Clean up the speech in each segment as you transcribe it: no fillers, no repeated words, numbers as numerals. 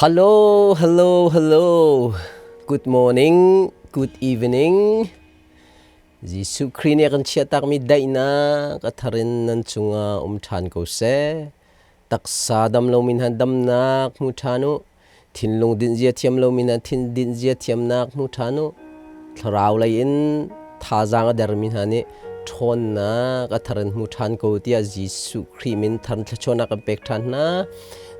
Hello, hello, hello. Good morning, good evening. Jesuh Khrih nih a kan chiahtakmi daihnak a thar in nan cungah um ṭhan ko seh. Taksa dam lomi hna damnak hmu ṭhan u. Thinlung dinhzia thiam lomi hna thin dinhzia thiamnak hmu ṭhan u. Thlarau lei in thazaang a dermi hna nih ṭhawnnak a thar in hmu ṭhan ko tiah Jesuh Khrih min thar thluachuahnak kan pek ṭhan hna.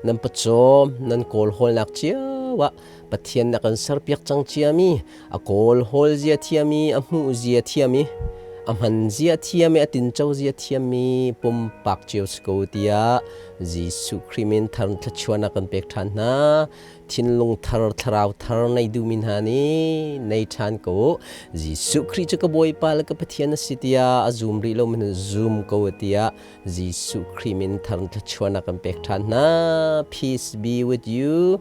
Nan pawcawm, nan kawlhawlnak cio ah Pathian na kan serpiak cang ciami, a kawlhawl zia thiami, a hmuh zia thiami, a hman zia thiami, a tinco zia thiammi pumpak cio si ko tiah Jesuh Khrih min thar thluachuahnak kan pek ṭhan hna. Thinlung thar, thlarau thar nei duhmi hna nih nei ṭhan ko. Jesuh Khrih cu ka Bawipa le ka Pathian a si tiah a zum rih lomi hna zum ko tiah Jesuh Khrih min thar thluachuahnak kan pek ṭhan hna. Peace be with you.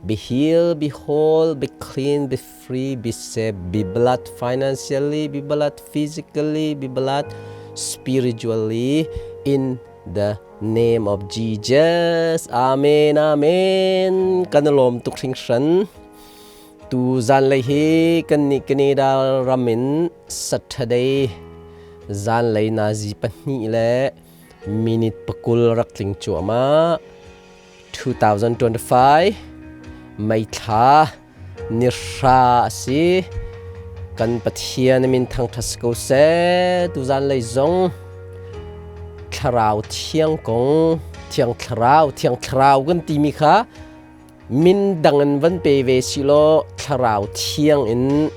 Be healed, be whole, be clean, be free, be safe, be blessed financially, be blessed physically, be blessed spiritually in the name of Jesus. Amen, amen. Kan lawm tuk hringhran. Tu zanlei hi kan nih Canada ram in Saturday zanlei nazi pahnih le minute pakul rak tling cuahmah. 2025 May thla ni hra a si. Kan Pathian min thangṭhat si ko seh. Tuzan lei zong thlarau thiang kong, thiang thlarau, thiang thlarau kan timi kha min dang in van pe ve si law thlarau thiang in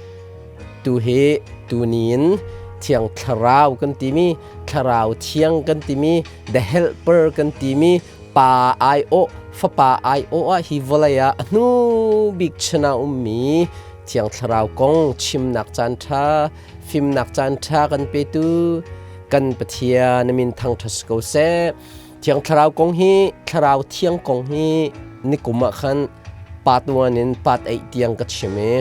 tu hi tuni in thiang thlarau kan timi, thlarau thiang kan timi, the helper kan timi, pa aiawh fapa aiawh ah hi vawlei ah a hnu bik chan ah ummi Thiang Thlarau kong chimnak caan ṭha fimnak caan ṭha kan petu kan Pathian min thangṭhat si ko seh. Thiang Thlarau kong hi Thlarau Thiang kong hi nikum ah khan part 1 in part 8 tiang ka chim i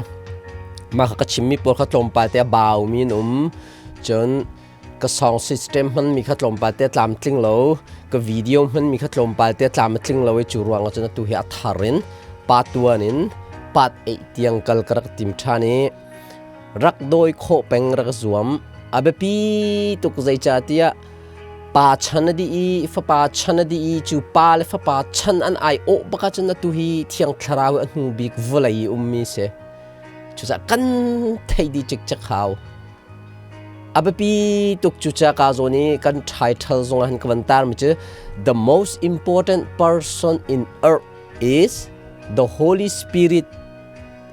mah ka chimmi pawl kha tlawmpal te a baumi an um cun Ka song system hmanmi kha tlawmpal te tlamtling lo, ka video hmanmi kha tlawmpal te tlam a tling lo i cu ruang ah cun atu hi a thar in part 1 in part 8 tiang kal ka rak tim ṭhan i rak dawi khawh peng rak zuam. A biapi tuk zeicahtiah pa chan a dih i fapa chan a dih i cu pa le fapa chan an ai awh bak ahcun atu hi Thiang Thlarau a hnu bik vawlei i ummi si. Cucaah kan theih dih cikcek hau. A biapi tuk cu ca ka zawn i kan title zong ah hin ka van tarmi cu The most important person in earth is the Holy Spirit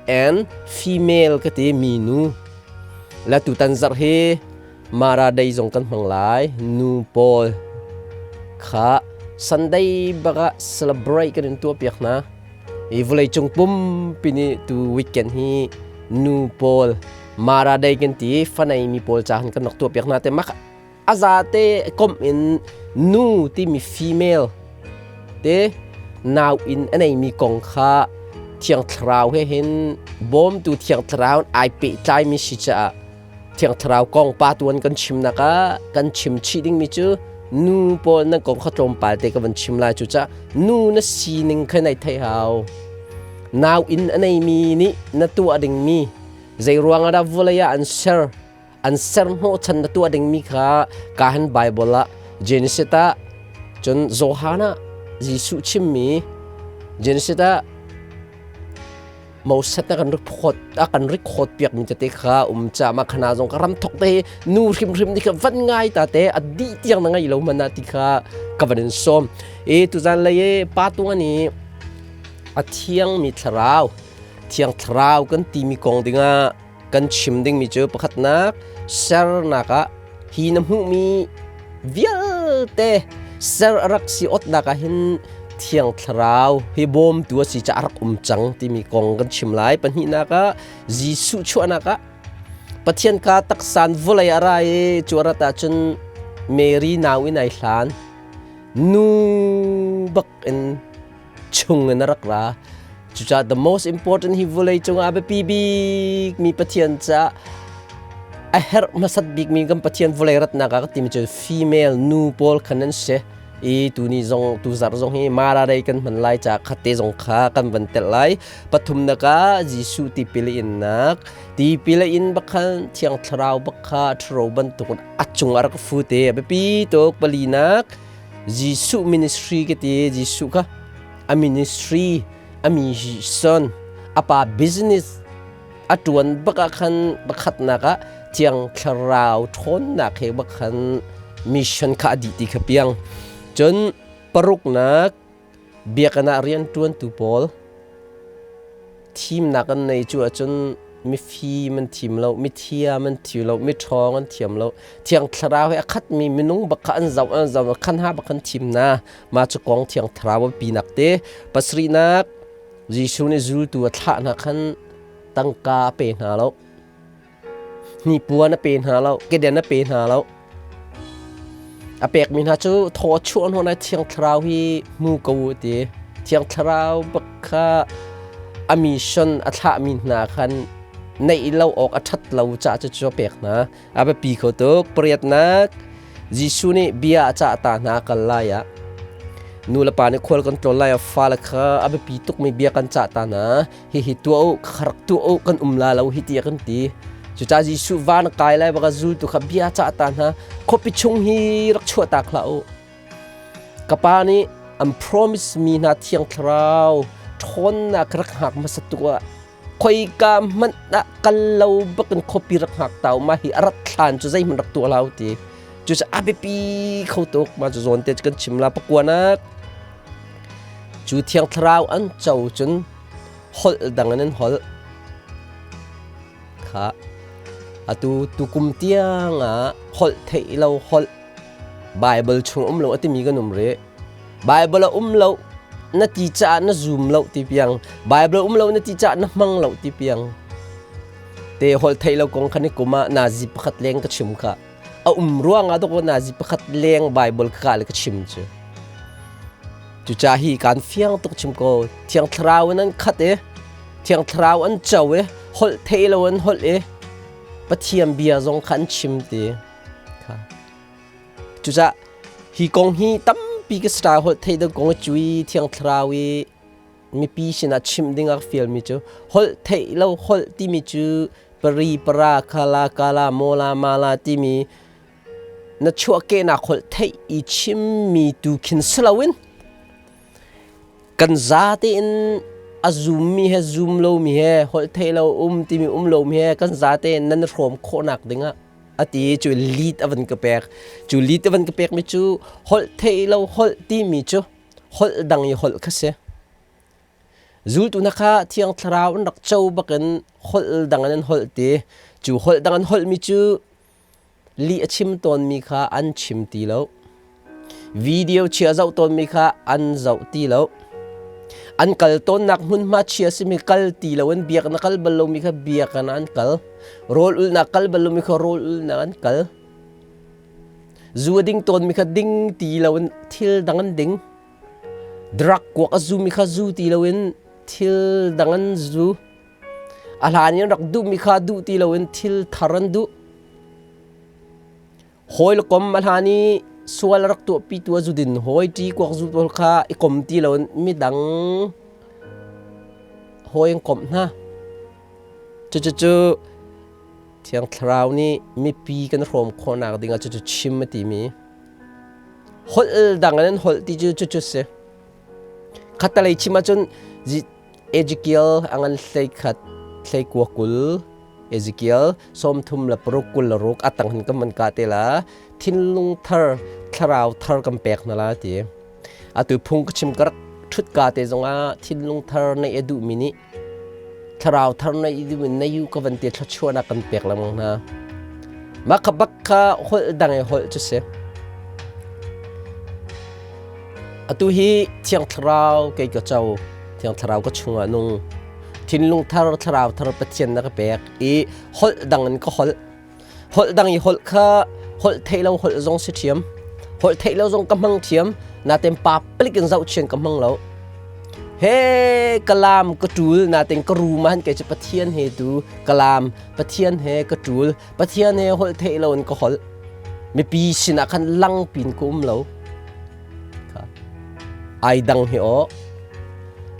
and female ka ti minu. La tutan zarh hi Mara Day zong kan hmang lai. Nu pawl kha Sunday bak ah celebrate kan in tuah piak hna. I vawleicung pumpi nih tu weekend hi nu pawl Mara Day kan ti fanei mi pawl ca han kan rak tuah piak hna te mak aza te kom in nu timi female te nau in a nei mi kong kha thiang thlarau he hin bawmtu thiang thlarau ai pehtlai mi si caah thiang thlarau kong pa tuan kan chimnak ah kan chim chih ding mi cu nu pawl nan kong kha tlawmpal te ka van chim lai cu ca nu na sining kha nai thei hau nau in a nei mi nih na tuah ding mi zei ruang ah dah vawlei ah an ser an ser hnawhchan na tuah ding mi kha ka han bible ah Genesis ah cun Johan ah Jesuh chimmi Genesis ah Moses na kan record a kan record piak mi tete kha um cha ma khana zong ka ram thok te nu hrimhrim ni kha van ngai ta te a di tiang na ngai lo mana ti kha ka van in som e tuzan lei e pa tung ani a thiang mi thlarau thiang thlarau kan ti mi kong dinga kan chim ding mi cu pakhatnak sernak ah hi na hmuh mi vialte ser rak si otnak ah hin thiang thlarau hi bawmtu a si ca rak um cang timi kong kan chim lai pahnihnak ah Jesuh chuahnak ah Pathian ka taksan vawlei a ra i cu rat ahcun Mary nau in ai hlan nu bak in chung in a rak ra. Cucaah the most important hi vawlei cungah a biapi bikmi Pathian caah a herh hmasat bikmi kan Pathian vawlei ratnak ah ka timi cu female nu pawl khan an si. I tuni zong tu zarh zong hi Mara Day kan hman lai ca khatte zong kha kan van telh lai. Pathumnak ah Jesuh tipil innak tipil in bakhan Thiang Thlarau bakha ṭhuro bantuk a cung a rak fu te a biapi tuk. Palinak Jesuh ministry ka ti Jesuh kha a ministry a mission a pa business a ṭuan bak ah khan pakhatnak ah Thiang Thlarau ṭhawnnak he bak khan mission kha a dih ti kha piang. Cun paruknak biakinn ah rianṭuantu pawl thimnak an nei cu ahcun mifim an thim lo, mithiam an thim lo, miṭhawng an thiam lo. Thiang Thlarau he a khatmi minung bak kha an zoh an zoh khan ha bak an thim na. Mah cu kong Thiang Thlarau a pinak te. Pasarihnak Jesuh nih zultu a thlah hna khan tangka a pe hna lo. Hnipuan a pe hna lo, keden a pe hna lo. A pekmi hna cu thaw a chuah hnuah Thiang Thlarau hi hmu ko u ti. Thiang Thlarau bak kha a mission a thlahmi hna khan neih lo awk a ṭhat lo caah cucu a pek hna. A biapi kho tuk. Pariatnak, Jesuh nih bia a cah ta hna kal lai ah nu le pa nih khual kan tlawn lai ah fale kha a biapi tukmi bia kan cah ta hna. Hihi tuah u, kha rak tuah u, kan um la lo hi tiah kan ti. Cucaah Jesuh van a kai lai baka zultu kha bia cah ta hna. Khuapi chung hi rak chuah tak hlah u. Ka pa nih an promise mi hna Thiang Thlarau ṭhawnnak rak hngak hmasa tuk ah khoika hmanh ah kal lo bakin khuapi rak hngak tau ma hi a rat thlan cu zeihmanh rak tuah hlah u ti cu cu a biapi kho tuk ma cu zawn te cu kan chim la pakuanak cu thiang thlarau an co cun holh dang in an holh kha atu tukum tiang ah holh theih lo holh Bible chung um lo a timi kan um rih Bible a um lo na ti caah na zum lo ti piang Bible um lo na ti caah na hmang lo ti piang te holh theih lo kong khan i kum ah nazi pakhat leng ka chim kha a um ruang ah dok nazi pakhat leng Bible ka le ka chim cu cuca hi kan fiang tuk chim ko thiang thlarau in an khat i thiang thlarau an co i holh theih lo an holh i Pathian bia zong kha an chim ti kha Cucah hi kong hi tampi ka star holh theih ding kong cui thiang thlarau i mipi sinah chimh ding ah fialmi cu holh theih lo holh timi cu pari para khala kala mola mala timi na chuahkehnak holh theih i chimmi tu khin si loin kan za tein a zummi he zum lomi he holh theih lo um timi um lomi he kan za tein nan hrawm khawhnak dingah a ti cu lead a van ka pek cu lead a van ka pekmi cu holh theih lo holh timi cu holh dang i holh kha si zultu hna kha thiang thlarau an rak co bakin holh dang in an holh ti cu holh dang an holhmi cu lih a chim tawnmi kha an chim ti lo Video chia zoh tawnmi kha an zoh ti lo. An kal tawnnak hmunhma chia simi kal ti loin biakinn a kal bal lomi kha biakinn ah an kal. Rawl ulhnak kal bal lomi kha rawl ulhnak an kal. Zu a ding tawnmi kha ding ti loin thil dang an ding. Drug kuak a zumi kha zu ti loin thil dang an zu. A hlan i an rak duhmi kha duh ti loin thil thar an duh. Hawi le kom a hlan i sual a rak tuahpitu a zudin hawi ṭi kuak zu pawl kha i kom ti loin midang hawi an komh hna. Cucucu Thiang Thlarau nih mipi kan hrawm khawhnak dingah cucu chim a timi. Holh dang in an holh ti cu cucu si. Khattalei chim ahcun Ezekiel a ngan 11 20 Ezekiel 36 26 a tang hin kan van kah te la thinlung thar thlarau thar kan pek hna la ti atu phung ka chim ka rak thut ka te zongah thinlung thar neih a duhmi nih thlarau thar neih duh in na yu ka van te thluachuahnak kan pek lengmang hna mah kha bak kha holh dang i holh cu si Atu hi Thiang Thlarau kei ka co, Thiang Thlarau ka chungah nung. Thinlung thar, thlarau thar Pathian na ka pek i holh dang in ka holh. Holh dang i holh kha holh theih lo holh zong si ṭhiam. Holh theih lo zong ka hmang thiam, nain pa palik in zohchian ka hmang lo. He kalam ka ṭul nain ka rum ah kei cu Pathian he tu kalam Pathian he ka ṭul Pathian he holh theih lo in ka holh. Mipi sinah khan lang pin ka um lo. Ai dang hi aw.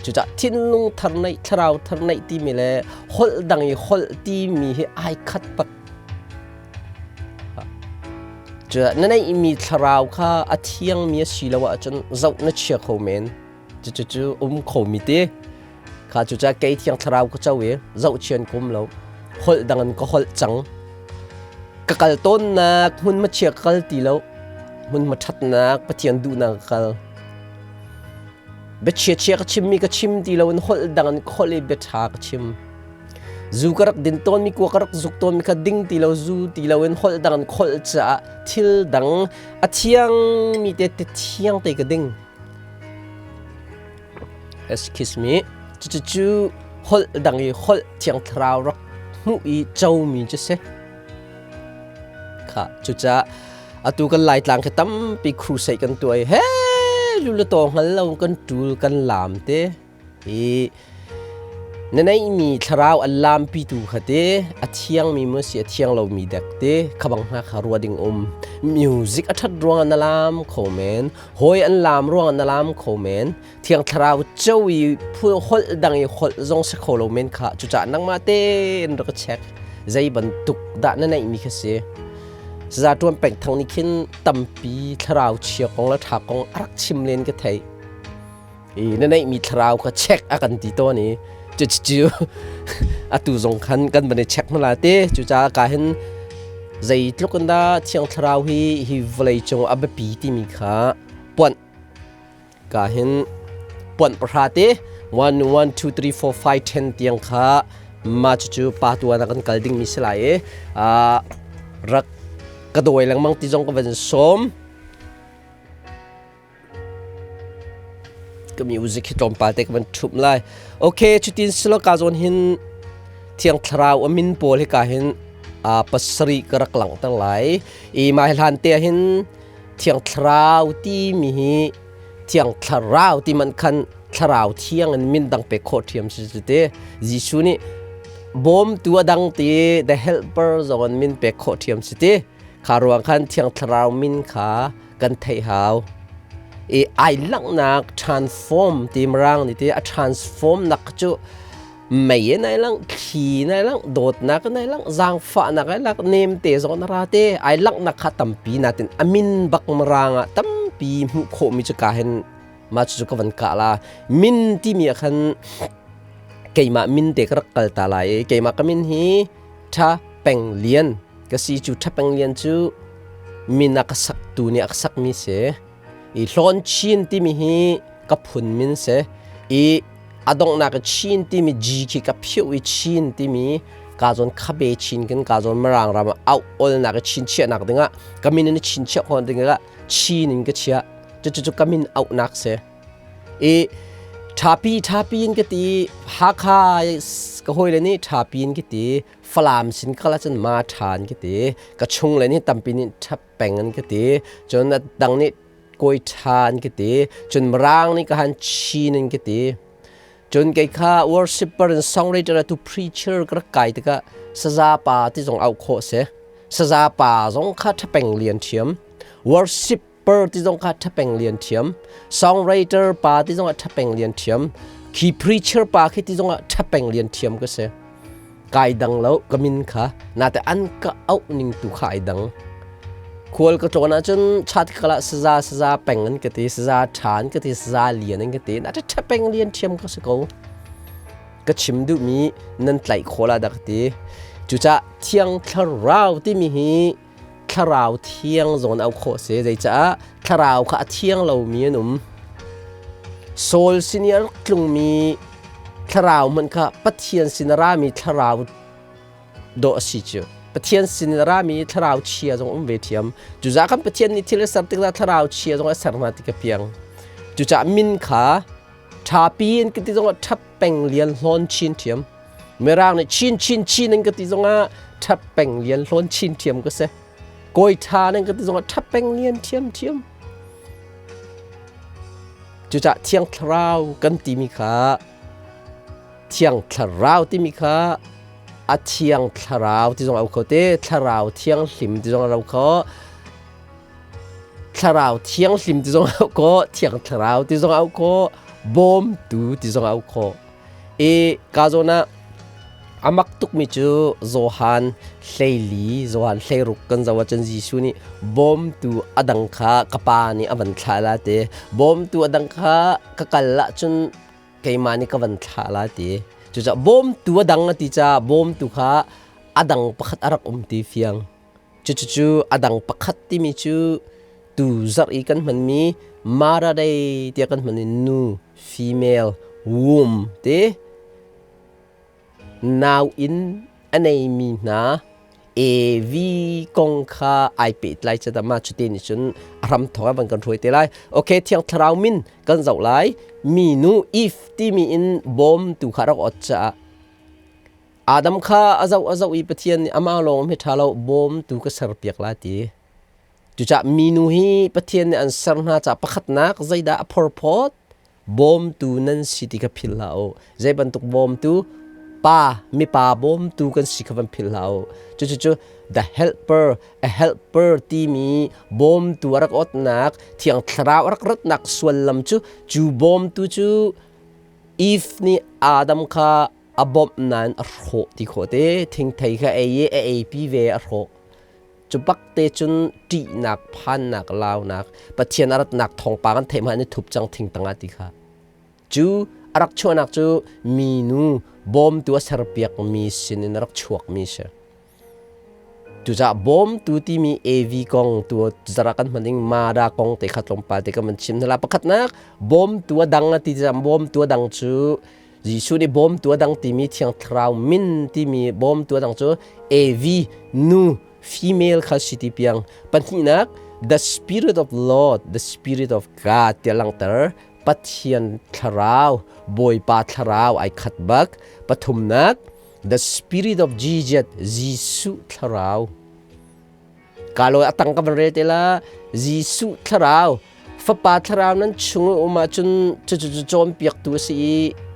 Cucah thinlung thar neih, thlarau thar neih timi le holh dang i holh timi hi ai khat bak. Cucah na neihmi thlarau kha a thiangmi a si lo ahcun zoh na chia kho men. Cucu um khomi ti. Kha cucah kei thiang thlarau ka co i zohchian ka um lo. Holh dang in ka holh cang. Ka kal tawnnak hmunhma chia ka kal ti lo. Hmunhma ṭhatnak Pathian duhnak ka kal. Biachia chia ka chimmi ka chim ti lo in holh dang in ka holh i bia ṭha ka chim. Zu ka rak din tawnmi kua ka rak zuk tawnmi kha ding ti lo zu ti lo in holh dang in ka holh caah thil dang a thiangmi te te thiang te ka ding. Excuse me. Cucu holh dang i holh thiang thlarau rak hmuh i comi cu si. Kha cucaah atu kan Laitlang khi tampi crusade kan tuah i he lu le taw hngal lo kan ṭul kan laam te i na neihmi thlarau an laampitu kha te a thiangmi maw si a thiang lomi dek te kha bang hna kha rua ding um. Music a ṭhat ruangah na laam kho men. Hawi an laam ruangah na laam kho men. Thiang Thlarau co i holh dang i holh zong si kho lo men kha cucaah nangmah tein rak check zei bantuk dah na neihmi kha si. Saza ṭuan peng thang nih khin tampi thlarau chia kong le ṭha kong a rak chim len ka theih. I na neihmi thlarau kha check a kan ti tawn i cucu atu zong khan kan van i check hna te cucaah ka hin zeitluk in dah Thiang Thlarau hi hi vawlei cung a biapi timi kha puanh ka hin puanh pahra te 1 1 2 3 4 5 10 tiang kha ma cucu pa tuan ah kan kal dingmi si lai i rak ka dawi lengmang ti zong ka van sawm. Ka music hi tlawmpal te ka van ṭhumh lai. Okay, cutin silo ka zawn hin Thiang Thlarau a min pawl hi ka hin pasarih ka rak langhter lai. I mah hi hlan te ah hin Thiang Thlarau timi hi Thiang Thlarau ti man khan Thlarau Thiang in min dang pek khawh ṭhiam si cu te. Jesuh nih bawmtu a dang ti the helper zong in min pek khawh ṭhiam si ti. Kha ruang khan Thiang Thlarau min kha kan theih hau. I ai langhnak transform ti mirang nih ti a transform nak cu mei in ai lang thli in ai lang dawtnak in ai lang zaangfahnak ai lang nem te zong na ra te ai langhnak kha tampi natin amin bak mirang ah tampi hmuh khawh mi cu ka hin ma cu ka van kah la min timi ah khan keimah min te ka rak kal ta lai i keimah ka min hi Tha Peng Lian ka si cu Tha Peng Lian cu min a ka saktu nih a ka sakmi si. I Hlawn Chin timi hi ka phun min si. I a donghnak i Chin timi G khi ka phiuh i Chin timi ka zawn khabe Chin kin ka zawn Mirang ram ah auh olnak i Chin chiahnak dingah ka min in Chin chiah khawh dingah Chin in ka chiah. Cucu cu ka min auhnak si. I ṭhapi ṭhapi in ka ti Hakha ka hawile nih ṭhapi in ka ti Falam sin kal ahcun ma ṭha an ka ti ka chung le nih tampi nih ṭha peng an ka ti cun a dang nih kawi ṭha an ka ti cun Mirang nih ka han Chin an ka ti cun kei kha worshipper and songwriter tu preacher ka rak kai tikah saza pa ti zong auh khawh si saza pa zong kha ṭha peng lian ṭhiam worship per ti zong kha ṭhapeng lian ṭhiam songwriter pa ti zong ah ṭhapeng lian ṭhiam khi preacher pa khi ti zong ah ṭhapeng lian ṭhiam ka si kai dang lo ka min kha nate an ka auh ning tu kha ai dang khual ka tlawn ahcun chat kala saza saza peng an ka ti saza ṭha an ka ti saza lian an ka ti nate ṭhapeng lian ṭhiam ka si ko ka chim duhmi nan tlaih khawh la dah ka ti cucah thiang thlarau timi hi thlarau thiang zawn auh khawh si zeicaah thlarau kha a thiang lomi an um Saul sin i a rak tlungmi thlarau hmanh kha Pathian sin a rami thlarau dawh a si cu Pathian sin a rami thlarau chia zong um ve thiam cucaah kan Pathian nih thil a ser tikah thlarau chia zong a ser hna ti ka piang cucaah min kha ṭhapi in ka ti zongah ṭhap peng lian hlawn chin ṭhiam Mirang nih chin chin chin in ka ti zongah ṭhap peng lian hlawn chin ṭhiam ka si kawi ṭha nan ka ti zongah ṭhap peng lian ṭhiam ṭhiam cucah thiang thlarau kan timi kha thiang thlarau timi kha a thiang thlarau ti zong au kho te thlarau thianghlim ti zong a ro kho. Thlarau Thianghlim ti zong au khawh, Thiang Thlarau ti zong au khawh, Bawmtu ti zong au khawh. I ka zawn ah a mak tukmi cu Johan 14, Johan 16 kan zoh ahcun Jesuh nih bawmtu a dang kha ka Pa nih a van thlah la ti. Bawmtu a dang kha ka kal ahcun keimah nih ka van thlah la ti. Cucaah bawmtu a dang a ti caah bawmtu kha a dang pakhat a rak um ti fiang. Cucucu a dang pakhat timi cu tu zarh i kan hmanmi Mara Day tiah kan hmanmi nu female womb ti nau inn a neimi hna AV kong kha ai pehtlai cadah mah cuti nih cun a hramthawk ah van kan hruai te lai. Okay, Thiang Thlarau min kan zoh lai. Minu Eve timi in bawmtu kha rak ot caah Adam kha a zoh a zoh i Pathian nih amah lawng hi ṭha lo bawmtu ka serpiak la ti. Cucaah minu hi Pathian nih an ser hna caah pakhatnak zeidah a phorphawt bawmtu nan si ti kha philh hlah u. Zei bantuk bawmtu? Pa, mipa bawmtu kan si kha van philh hlah u. Cucu the helper, a helper timi bawmtu a rak otnak, Thiang Thlarau a rak ratnak suallam cu cu bawmtu cu Eve nih Adam kha a bawmh nain a hrawh ti khawh te thingthei kha ei i a eipi ve a hrawh cu bak te cun ṭihnak phannak launak Pathian a ratnak thawngpang an theih hmanh i thup cang thing tangah ti kha cu a rak chuahnak cu minu bawmtu a serpiak mi sinin a rak chuak mi si. Cucaah bawmtu timi AV kong tu zara kan hman ding MADA kong te kha tlawmpal te kan van chim hna la. Pakhatnak bawmtu a dang a ti caah bawmtu a dang cu Jesuh nih bawmtu a dang timi Thiang Thlarau min timi bawmtu a dang cu AV nu female kha si ti piang. Pahnihnak the spirit of Lord, the spirit of God tiah langhter. Pathian thlarau, Bawipa thlarau ai khat bak. Pathumnak The Spirit of Jesus, Jesuh thlarau. Ka lo a tang ka van rel te la. Jesuh thlarau, Fapa thlarau nan chung i um ahcun cucu cawnpiaktu a si i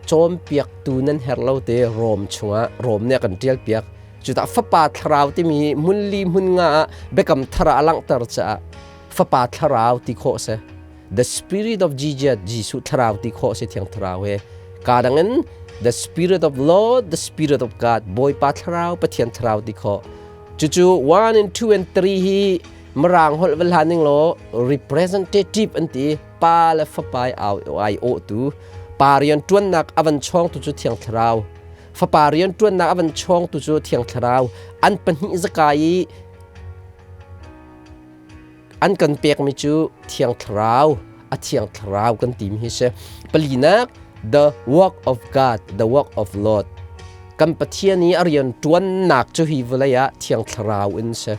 cawnpiaktu nan herh lo te Rom chungah Rom nih a kan ṭial piak. Cudah Fapa thlarau timi hmun li hmun nga ah biakam thar ah a langhter caah Fapa thlarau ti khawh a si. The Spirit of Jesus, Jesuh thlarau ti khawh si Thiang Thlarau he. Ka dang in The Spirit of Lord, the Spirit of God, Bawipa thlarau, Pathian thlarau ti khawh. Cucu 1 and 2 and 3 hi Mirang holh va hlan ning law representative an ti pa le fapa au ai awh tu pa rian tuannak avan chawng tu cu Thiang Thlarau fapa rian tuannak avan chawng tu cu Thiang Thlarau an pahnih zaka i An kan pekmi cu Thiang Thlarau, a Thiang Thlarau kan timi hi si. Palinak, the work of God, the work of Lord. Kan Pathian i a rian ṭuannak cu hi vawlei ah Thiang Thlarau in si.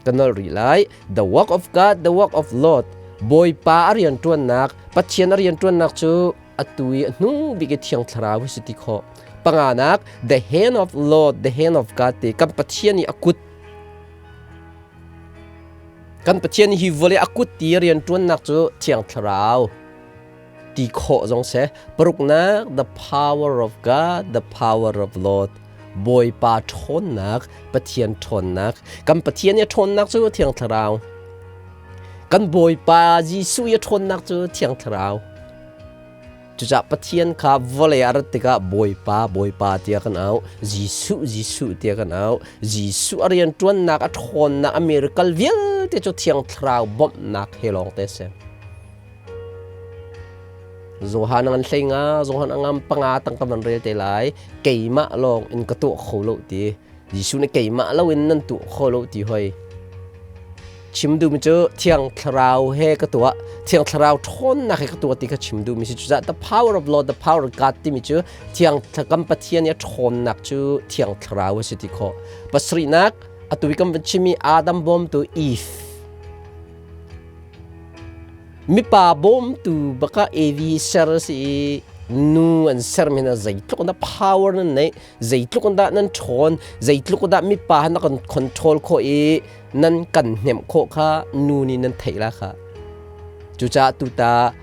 Ka nolh rih lai. The work of God, the work of Lord. Bawipa a rian ṭuannak, Pathian a rian ṭuannak cu atu i a hnu bik i Thiang Thlarau hi si ti khawh. Panganak, the hand of Lord, the hand of God ti kan Pathian i a kut Kan Pathian hi vawlei a kut ti rianṭuannak cu Thiang Thlarau ti khawh zong si. Paruknak, the power of God, the power of Lord. Bawipa ṭhawnnak, Pathian ṭhawnnak. Kan Pathian i a ṭhawnnak cu Thiang Thlarau. Kan Bawipa Jesuh i a ṭhawnnak cu Thiang Thlarau. Cucaah Pathian kha vawlei a rat tikah Bawipa, Bawipa tiah kan auh, Jesuh, Jesuh tiah kan auh. Jesuh a rianṭuannak, a ṭhawnnak, a miracle vialte cu Thiang Thlarau bawmhnak he lawngte a si. Johan an hlei nga, Johan a ngam panga tang ka van rel te lai. Keimah lawng in ka tuah kho lo ti. Jesuh nih keimah lo in nan tuah kho lo ti hoi. Chim duhmi cu Thiang Thlarau he ka tuah, Thiang Thlarau ṭhawnnak he ka tuah ti kha chim duhmi si. Cucaah the power of Lord, the power of God timi cu Thiang kan Pathian i a ṭhawnnak cu Thiang Thlarau a si ti khawh. Pasarihnak, atu i kan van chimmi Adam bawmtu Eve. Mipa bawmtu baka Evi ser a si i nu an sermi hna zeitluk in dah power nan neih, zeitluk in dah nan ṭhawn, zeitluk in dah mipa na kan control khawh i nan kan hnemh khawh kha nu nih nan theih la kha. Cucaah tuta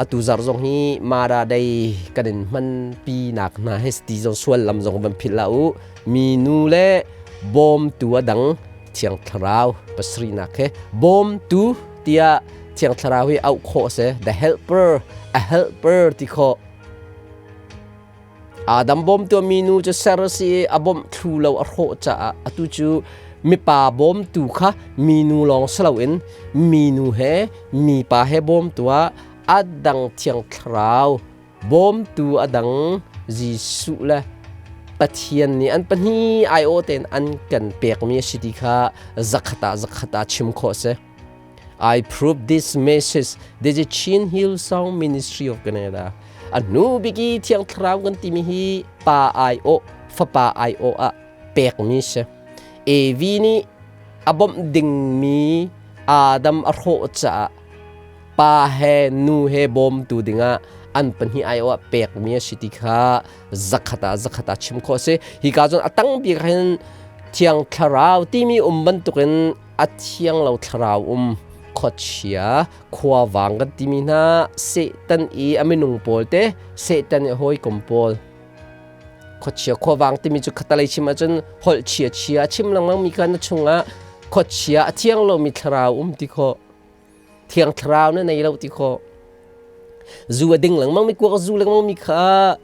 atu zarh zong hi Mara Day kan in hmanpi nak hna he ti zong sual lam zong van philh la u. Mi nu le bawmtu a dang Thiang Thlarau pasarihnak he bawmtu ti. tiah Thiang Thlarau hi auh khawh a si. The helper, a helper ti khawh. Adam bawmtu minu cu ser a si i a bawmh thlu lo a hrawh caah atu cu mipa bawmtu kha minu lawng si loin minu he mipa he bawmtu ah a dang Thiang Thlarau bawmtu a dang Jesuh le Pathian nih an pahnih aiawh tein an kan pekmi a si ti kha zakhat ah zakhat ah chim khawh a si. I prove this message. This is Chin Hillsong Ministry of Canada. A hnu bik i Thiang Thlarau kan timi hi pa aiawh, fapa aiawh ah pekmi si. Evi nih a bawmh dingmi Adam a hrawh caah pa he nu he bawmtu dingah an pahnih aiawh ah pekmi a si ti kha zakhat ah zakhat ah chim khawh a si. Hi ka cun a tang bik hin Thiang Thlarau timi um bantukin a thiang lo thlarau um khuachia khuavang kan timi hna Satan i a minung pawl te Satan i hawikom pawl khuachia khuavang timi cu khatalei chim ahcun holh chia chia a chim lengmang mi kha na chungah khuachia a thiang lomi thlarau um ti khawh thiang thlarau na nei lo ti khawh zu a ding lengmang mi kuak zu lengmang mi kha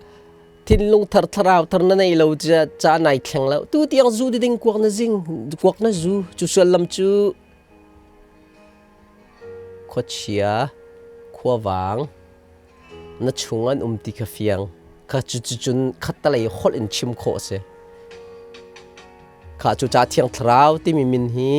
thinlung thar thlarau thar na nei lo ca nai thleng lo tu tiang zu ding kuak na zing kuak na zu cu sullam cu khuachia khuavang na chung an um ti kha fiang kha cu cun khattalei holh in chim khawh a si kha cu ca thiang thlarau timi min hi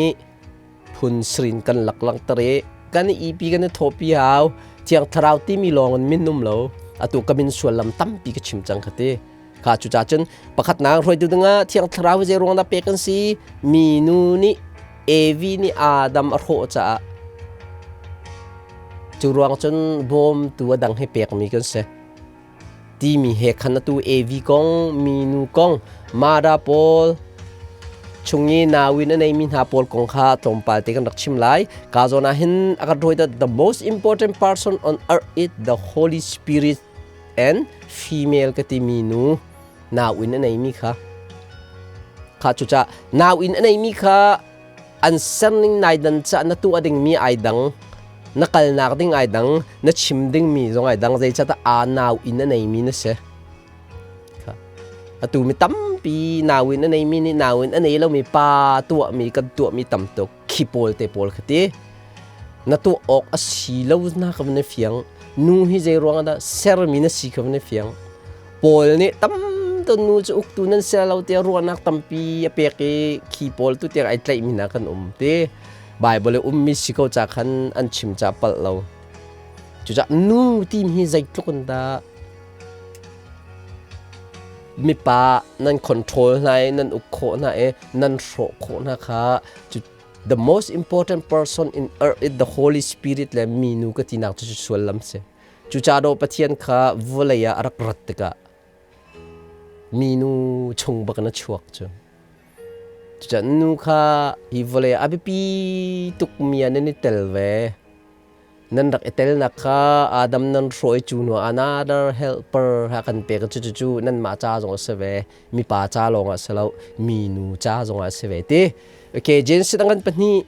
phun srin kan lak langhter i kan i ipi kan i thawhpi hau thiang thlarau timi lawng in min um lo atu ka min suallam tampi ka chim cang kha ti kha cu ca cun pakhatnak hruaitu dingah thiang thlarau zei ruang dah pek kan si mi nu nih Evi nih Adam a hrawh caah cu ruang cun bawmtu a dang he pekmi kan si timi he khan atu Evi kong minu kong Mara pawl chung i nauin a neimi hna pawl kong kha tlawmpal te kan rak chim lai. Ka zawn ah hin a kan rawi the most important person on earth is the Holy Spirit and female ka ti minu nauin a neimi kha kha cuca nauin a neimi kha an serning nai dan ca na tuah dingmi ai dang na kalnak ding ai dang na chim dingmi zong ai dang zeicahtiah aa nau in a neimi na si atu mi tampi nau in a neimi nih nau in a nei lomi pa tuahmi kan tuahmi tam tuk khi pawl te pawl kha ti na tuah awk a si lo na ka van i fiang nu hi zei ruang dah sermi na si ka van i fiang Paul nih tam tu nu cu uktu nan si lo tiah ruahnak tampi a pek i khi pawl tu tiang ai tlaihmi hna kan um ti Bible i ummi si ko ca khan an chim ca palh lo cucah nu tim hi zeitluk in dah mipa nan control hna i nan uk khawh hna i nan hrawh khawh hna kha cu the most important person in earth is the Holy Spirit le minu ka tinak cu suallam si Cucaah dawh Pathian kha vawlei ah a rak rat tikah minu chung bak in a chuak cu. Cucaah nu kha hi vawlei ah a biapi tukmi ah nan i tel ve. Nan rak i telnak kha Adam nan hrawh i cu hnu ah another helper ha kan pek cu cucu nanmah ca zong a si ve. Mipa ca lawng ah si lo, minu ca zong ah a si ve ti. Okay, Genesis dang kan pahnih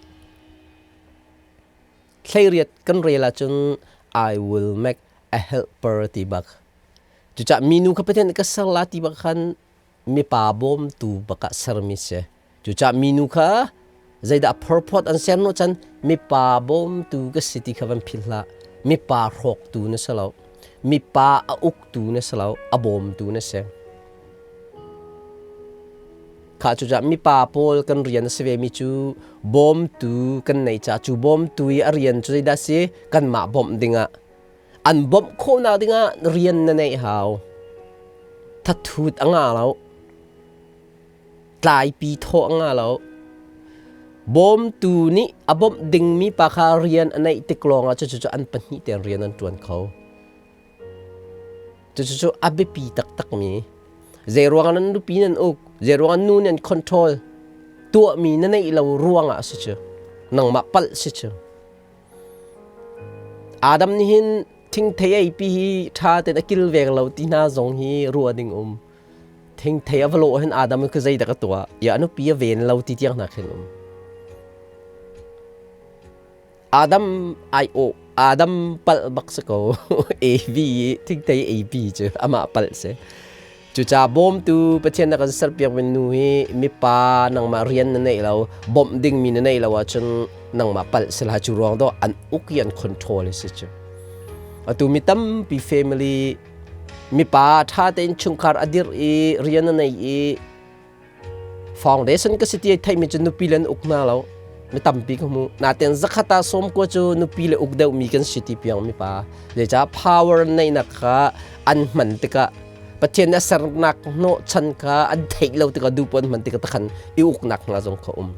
18 kan rel ahcun I will make a helper ti bak. Cucah minu kha Pathian nih ka ser la ti bak khan mipa bawmtu bak ah sermi si. Cucah minu kha zeidah phorphawt an ser no chan mipa bawmtu ka si ti kha van philh hlah. Mipa hrawktu na si lo. Mipa a uktu na si lo. A bawmtu na si. Kha cucah mipa pawl kan rian a si vemi cu bawmtu kan nei caah cu bawmtu i a rian cu zeidah a si? Kanmah bawmh dingah. An bawmh khawhnak dingah rian na neih hau. Thathut a ngah lo. Tlaipi thawh a ngah lo. Bawmtu nih a bawmh dingmi pa kha rian a neih tik lawngah cucu an pahnih tein rian an ṭuan kho. Cucu a biapi taktakmi zeiruang nan nupi nan uk, zeiruang nu nan control tuahmi na neih lo ruangah a si cu. Nangmah palh si cu. Adam nih hin thingthei ei pi hi ṭha tein a kilveng lo ti hna zong hi ruah ding um. Thingthei a va lawh hin Adam khi zeidah ka tuah? Ya a nupi a ven lo ti tiang hna khin um. Adam ai awh Adam palh bak si ko. AV thingthei AB cu amah palh si. Cucaah bawmtu Pathian na kan serpiakmi nu hi mipa nangmah rian na neih lo, bawmh dingmi na neih lo ahcun nangmah palh si la cu ruang dawh an uk i an control si cu. Atu mi tampi family mipa ṭha tein chungkhar a dirh i rian a nei i Foundation ka si ti ai theihmi cu nupi le an uk hna lo. Mi tampi ka hmu. Natein zakhat ah sawmkua cu nupi le uk deuhmi kan si ti piang mi pa. Zeicah power neihnak kha an hman tikah Pathian a sernak hnawhchan kha an theih lo tikah duh an hman tikah takhan i uknak hna zong kha um.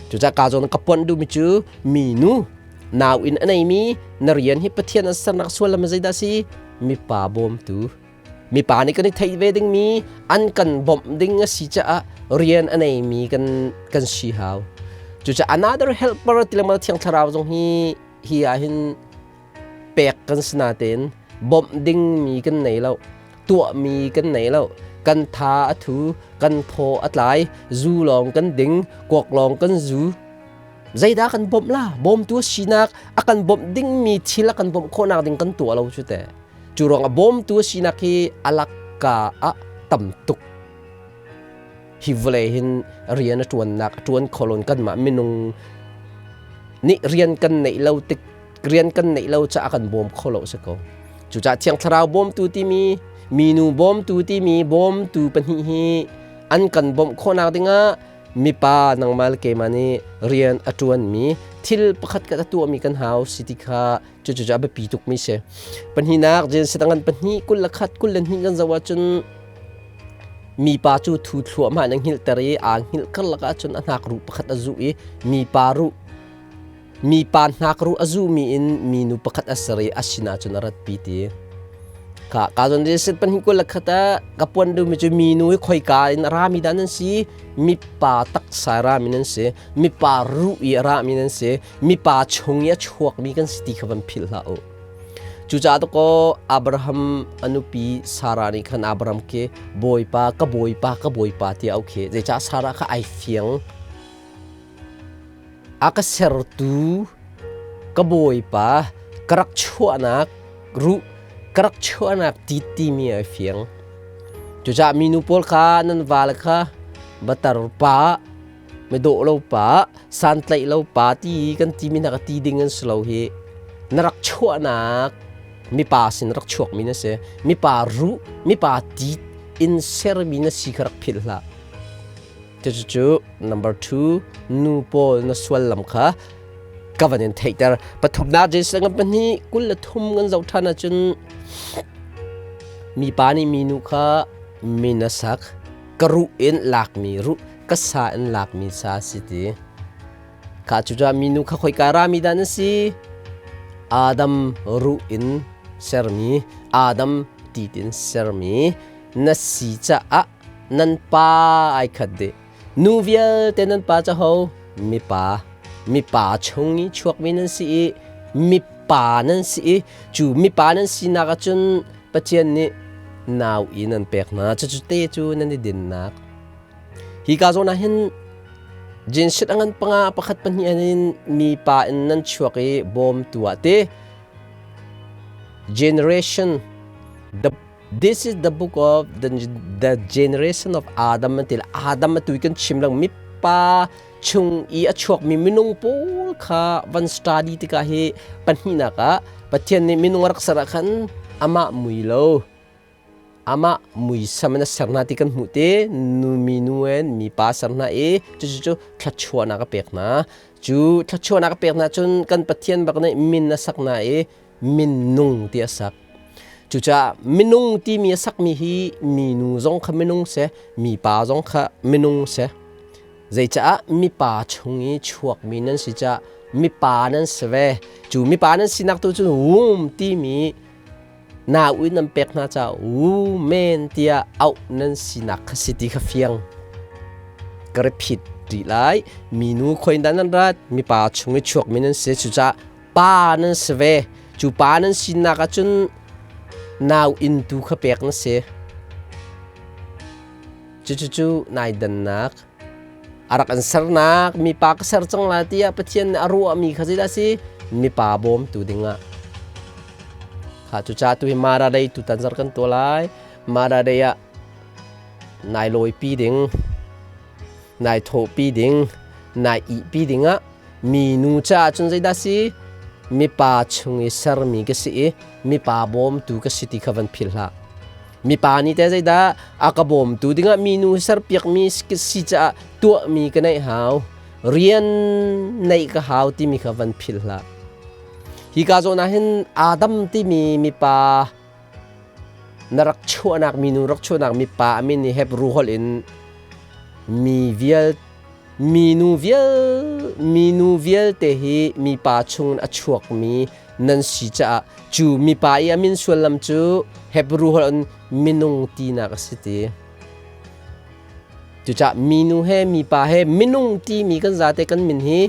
Cucaah ka zawn ka puan duhmi cu minu nau in a neimi na rian hi Pathian an sernak suallam zeidah si mipa bawmtu Mipa nih kan i theih ve dingmi an kan bawmh ding a si caah rian a neimi kan kan si hau. Cucaah another helper ti lengmang Thiang Thlarau zong hi hi ah hin pek kan si natein bawmh dingmi kan nei lo, tuahmi kan nei lo. Kan tha a thu, kan thaw a tlai, zu lawng kan ding, kuak lawng kan zu. Zeidah kan bawmh la? Bawmtu a sinak, a kan bawmh dingmi thil a kan bawmh khawhnak ding kan tuah lo cu teh. Cu ruangah bawmtu a sinak hi a lakka ah tam tuk. Hi vawlei hin rian a ṭuannak a ṭuan kho loin kanmah minung nih rian kan neih lo tik rian kan neih lo caah kan bawm kho lo si ko. Cucaah Thiang Thlarau bawmtu timi minu bawmtu timi bawmtu pahnih hi an kan bawmh khawhnak dingah mipa nangmah le keimah nih rian a ṭuanmi thil pakhat khat a tuahmi kan hau si ti kha Cucu a biapi tukmi si. Pahnihnak Genesis ngan pahnih 21 22 kan zoh ahcun mipa cu thu thluahmah in a hngilhter i aa hngilh karlak ahcun a hnak ruh pakhat a zuh i mipa ruh mipa hnak ruh a zuhmi in minu pakhat a ser i a sinah cun a ratpi ti. Ka ka zon Genesis pahnih 21 ah ka puan duhmi cu minu hi khoika in a rami dah nan si mipa taksa rami nan si mipa ruh i a rami nan si mipa chung i a chuakmi kan si ti kha van philh hlah u. Cucaah dakaw Abraham a nupi Sarah nih khan Abraham khi Bawipa ka Bawipa ka Bawipa tiah a auh khi. Zeicah Sarah kha ai fiang. A ka sertu ka Bawipa ka rak chuahnak ruh ka rak chuahnak ti timi ai fiang. Cucaah minu pawl kha nan vale kha batar pa midawh lo pa santlaih lo pa ti kan timi hna ka ti ding an si lo hi na rak chuahnak mipa sin rak chuakmi na si mipa ruh mipa ti in sermi na si kha rak philh hlah cucu number 2 nu pawl na sual lam kha ka van in theihter pathumnak Jesuh ngan pahnih 23 kan zoh ṭhan ahcun mipa nih minu kha min a sak ka ruh in lakmi ruh ka sa in lakmi sa si ti kha cucaah minu kha khoika rami dah na si Adam ruh in sermi Adam tit in sermi na si caah nan pa ai khat dih nu vialte nan pa cu ho mipa mipa chung i chuakmi nan si i mipa nan si i cu mipa nan sinak ahcun Pathian nih nau in an pek hna. Cucu te cu nan i dinnak. Hi ka zawn ah hin Jinshit a ngan panga pakhat pahnih in mipa in nan chuak i bawmtu ah ti generation the this is the book of the generation of Adam an ti Adam atu kan chim lang mipa chung i a chuakmi minung pawl kha van study tikah hi pahnihnak ah Pathian nih minung a rak ser ah khan amah mui lo amah muisam in a ser hna ti kan hmuh te nu minu in mipa ser hna i cucu cu thluachuahnak a pek hna cu thluachuahnak a pek hna cun kan Pathian bak nih min a sak hna i minung ti a sak cucaah minung timi a sakmi hi minu zong kha minung si mipa zong kha minung si Zeicaah mipa chung i chuakmi nan si caah mipa nan si ve. Cu mipa nan sinak tu cu womb timi nau in nan pek hna caah woman tiah auh nan sinak kha si ti kha fiang. Ka repeat rih lai. Minu khoin dah nan rat? Mipa chung i chuakmi nan si. Cucaah pa nan si ve. Cu pa nan sinak ahcun nau inn tu kha pek na si. Cucucu nai dannak a rak an sernak mipa ka ser cang la tiah Pathian nih a ruahmi kha zeidah a si? Mipa bawmtu dingah. Kha cucaah tu hi Mara Day tutan zarh kan tuah lai. Mara Day ah nai lawipi ding, nai thawhpi ding, nai ihpi dingah minu caah cun zeidah si? Mipa chung i sermi ka si i mipa bawmtu ka si ti kha van philh hlah. Mipa nih teh zeidah a ka bawmtu dingah minu serpiakmi si caah tuahmi ka neih hau. Rian neih ka hau timi kha van philh hlah. Hi ka zawn ah hin Adam timi mipa na rak chuahnak minu rak chuahnak mipa a min i Hebrew holh in mi vial minu vial minu vialte hi mipa chung a chuakmi nan si caah cu mipa i a min sullam cu Hebrew holh in minung tinak a si ti. Cucaah minu he mipa he minung timi kan zate kan min hi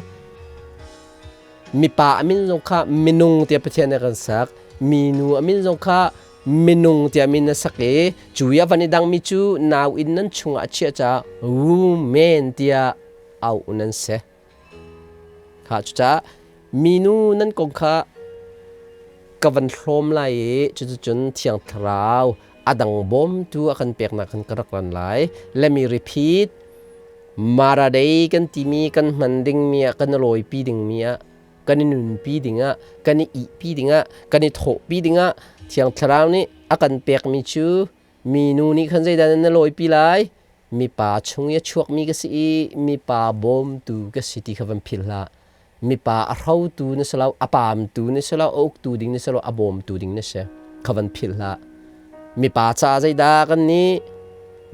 mipa a min zong kha minung tiah Pathian nih a kan sak. Minu a min zong kha minung tiah min a sak i cu i a van i dangmi cu nau inn nan chungah a chiah caah woman tiah auh nan si. Kha cucaah minu nan kong kha ka van hlawm lai i cuticun Thiang Thlarau a dang bawmtu a kan peknak khan ka rak ran lai. Let me repeat. Mara Day kan timi kan hman dingmi ah kan lawipi dingmi ah kan i nunpi dingah kan i ihpi dingah kan i thawhpi dingah Thiang Thlarau nih a kan pekmi cu minu nih khan zeidah nan lawipi lai? Mipa chung i a chuakmi ka si i mipa bawmtu ka si ti kha van philh hlah. Mipa a hrotu na si lo, a paamtu na si lo, a uktu ding na si lo, a bawmtu ding na si. Kha van philh hlah. Mipa caah zeidah kan nih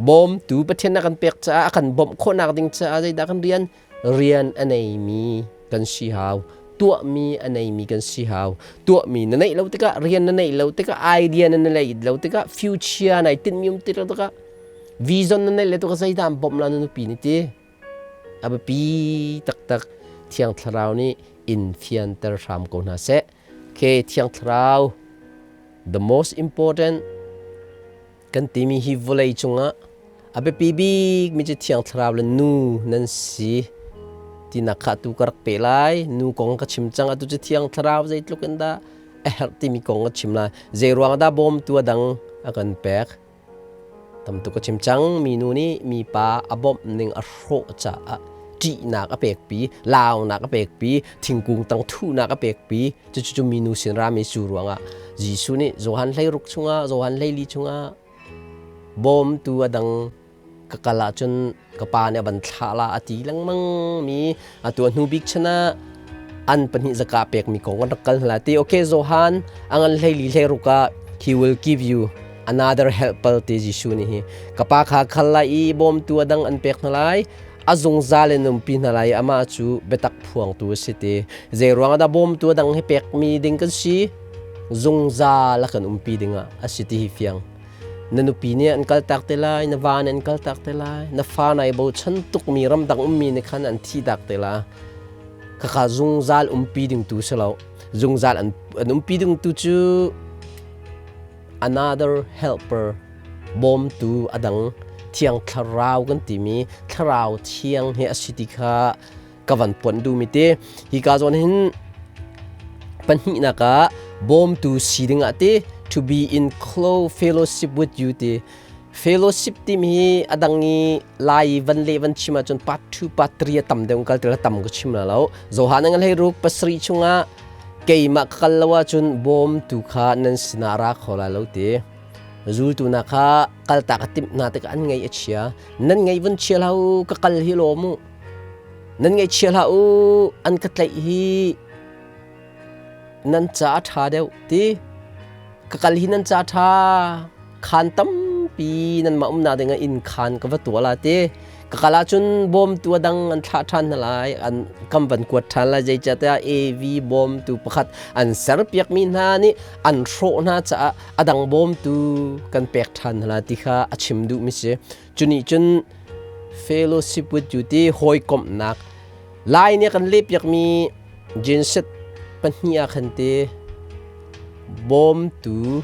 bawmtu Pathian a kan pek caah a kan bawmh khawhnak ding caah zeidah kan rian? Rian a neimi kan si hau. Tuahmi a neimi kan si hau. Tuahmi na neih lo tikah, rian na neih lo tikah, idea na neih lo tikah, future nai tinhmi um ti lo tikah, vision na neih le tikah zeidah an bawmh la na nupi nih ti? A biapi taktak. Thiang Thlarau nih in fianter hram ko hna seh. Okay, Thiang Thlarau, the most important kan timi hi vawlei cungah a biapi bik mi cu Thiang Thlarau le nu nan si tinak kha tu ka rak pe lai. Nu kong ka chim cang, atu cu Thiang Thlarau zeitluk in dah a herh timi kong ka chim lai. Zei ruang dah bawmtu a dang a kan pek? Tam tuk a chim cang. Minu nih mipa a bawmh ning a hrawh caah ṭihnak a pekpi, launak a pekpi, thingkung tang thuhnak a pekpi. Cucu cu minu sin rami cu ruangah Jesuh nih Johan 16 chungah, Johan 14 chungah bawmtu a dang ka kal ahcun ka pa nih a van thlah la a ti lengmang mi atu a hnu bik chan ah an pahnih zaka pekmi kong kan rak kal hna ti. Okay, Johan a ngan 14 16 ah he will give you another helper ti Jesuh nih hi ka pa kha khal lai i bawmtu a dang an pek hna lai, a zungzal in umpi hna lai, amah cu biatak phuangtu a si ti. Zei ruang dah bawmtu a dang hi pekmi ding kan si? Zungzal a kan umpi dingah a si ti hi fiang. Na nupi nih an kaltak te lai, na va nih an kaltak te lai, na fa nai bochan tukmi ramdang ummi nih khan an thihtak te la. Khakha zungzal umpi ding tu si lo. Zungzal an umpi ding tu cu another helper, bawmtu adang Thiang Thlarau kan timi Thlarau Thiang hi a si ti kha ka van puan duhmi te. Hi ka zawn hin pahnihnak ah bawmtu si dingah te to be in close fellowship with you ti. Fellowship timi hi a dang i lai van le van chim ahcun part 2 part 3 a tam deuh kal til tam ka chim la lo. Johan ngan hlei ruk pasarih chungah keimah ka kal lo ahcun bawmtu kha nan sinah ra kho lai lo ti. Zultu na kha kaltak a timh hna tikah an ngaih a chia. Nan ngaih van chia hlah u, ka kal hi lawm u. Nan ngaihchia hlah u, an ka tlaih hi nan ca a ṭha deuh ti. Ka kal hi nan ca ṭha. Khaan tampi nanmah umnak dingah inn khaan ka va tuah la ti. Ka kal ahcun bawmtu a dang an thlah ṭhan hna lai, an kam van kuat ṭhan lai. Zeicahtiah AV bawmtu pakhat an serpiakmi hna nih an hrawh hna caah a dang bawmtu kan pek ṭhan hna lai ti kha a chim duhmi si. Cu nih cun fellowship with you ti hawikomhnak Lai nih kan lehpiakmi genset pahnih ah khan ti bawmtu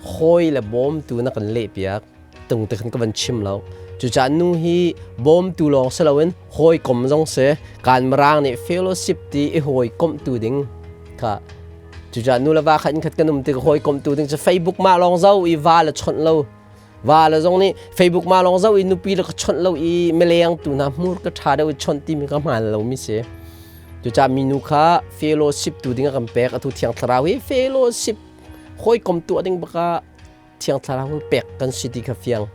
hawi le bawmtu na kan lehpiak tung te khan ka van chim lo. Cucaah nu hi bawmtu lawng si loin hawikom zong si. Kan mirang nih fellowship ti i hawikomhtu ding. Kha cucaah nu le va kha inn khat kan um tik hawikom tu ding cu Facebook mah lawng zo i va le chawnh lo. Va le zong nih Facebook mah lawng zo i nupi le ka chawnh lo i mileng tu hna hmur ka ṭha deuh i chawnh timi ka hmaan lomi si. Cucaah minu kha fellowship tu ding a kan pek. Atu Thiang Thlarau hi fellowship hawikom tuah ding baka Thiang Thlarau pek kan si ti kha fiang.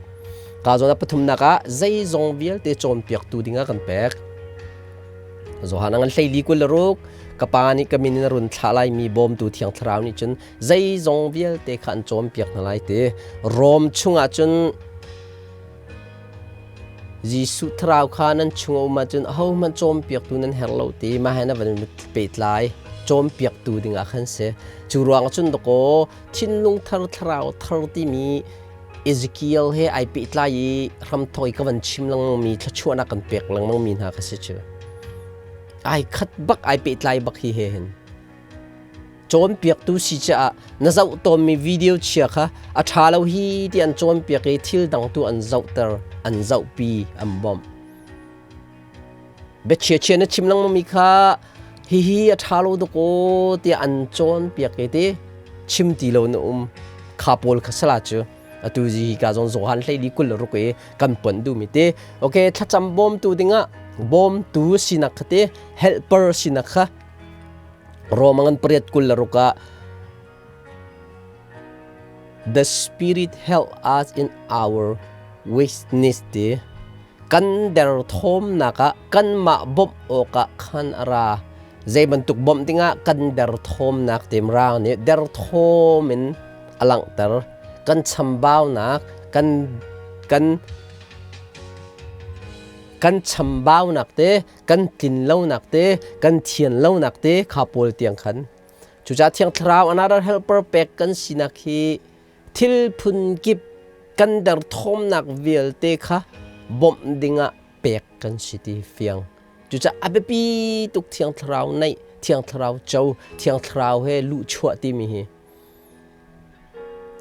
Ka zawn ah pathumnak ah zeizong vialte cawnpiaktu ding ah kan pek. Johan a ngan hleili 26 ka pa nih ka min in a run thlah laimi bawmtu Thiang Thlarau nih cun zeizong vialte kha an cawnpiak hna lai ti. Rom chungah cun Jesuh thlarau kha nan chung a um ahcun ahohmanh cawnpiaktu nan herh lo ti mah he na van pehtlai cawnpiaktu dingah khan si. Cu ruangah cun dakaw thinlung thar thlarau thar timi Ezekiel he ai pehtlai i hramthawk i ka van chim lengmangmi thluachuahnak kan pek lengmangmi hna kha si cu. Ai khat bak ai pehtlai bak hi he hin. Cawnpiaktu si caah na zoh tawnmi video chia kha a ṭha lo hi ti an cawnpiak i thil dang tu an zohter, an zohpi, an bawmh. Biachia chia na chim lengmangmi kha hihi a ṭha lo dawk aw tiah an cawnpiak i ti chim ti lo na um. Kha pawl kha sala cu atu zi hi ka zawn Johan hleili 26 i kan ponh duhmi ti. Okay, thlacam bawmtu dingah bawmtu sinak kha ti helper sinak kha Roma ngan pariat 26 ah The Spirit help us in our weakness ti kan derthawmnak ah kanmah bawmh awkah khan a ra. Zei bantuk bawmh dingah kan derthawmnak ti Mirang nih derthawm in a langhter. Kan chambaunak, kan kan kan chambaunak te, kan tlinlonak te, kan thianlonak te kha pawl tiang khan. Cucaah Thiang Thlarau another helper pek kan sinak hi thil phun kip kan derthawmnak vialte kha bawmh dingah pek kan si ti fiang. Cucaah a biapi tuk Thiang Thlarau neih, Thiang Thlarau co, Thiang Thlarau he luhchuah timi hi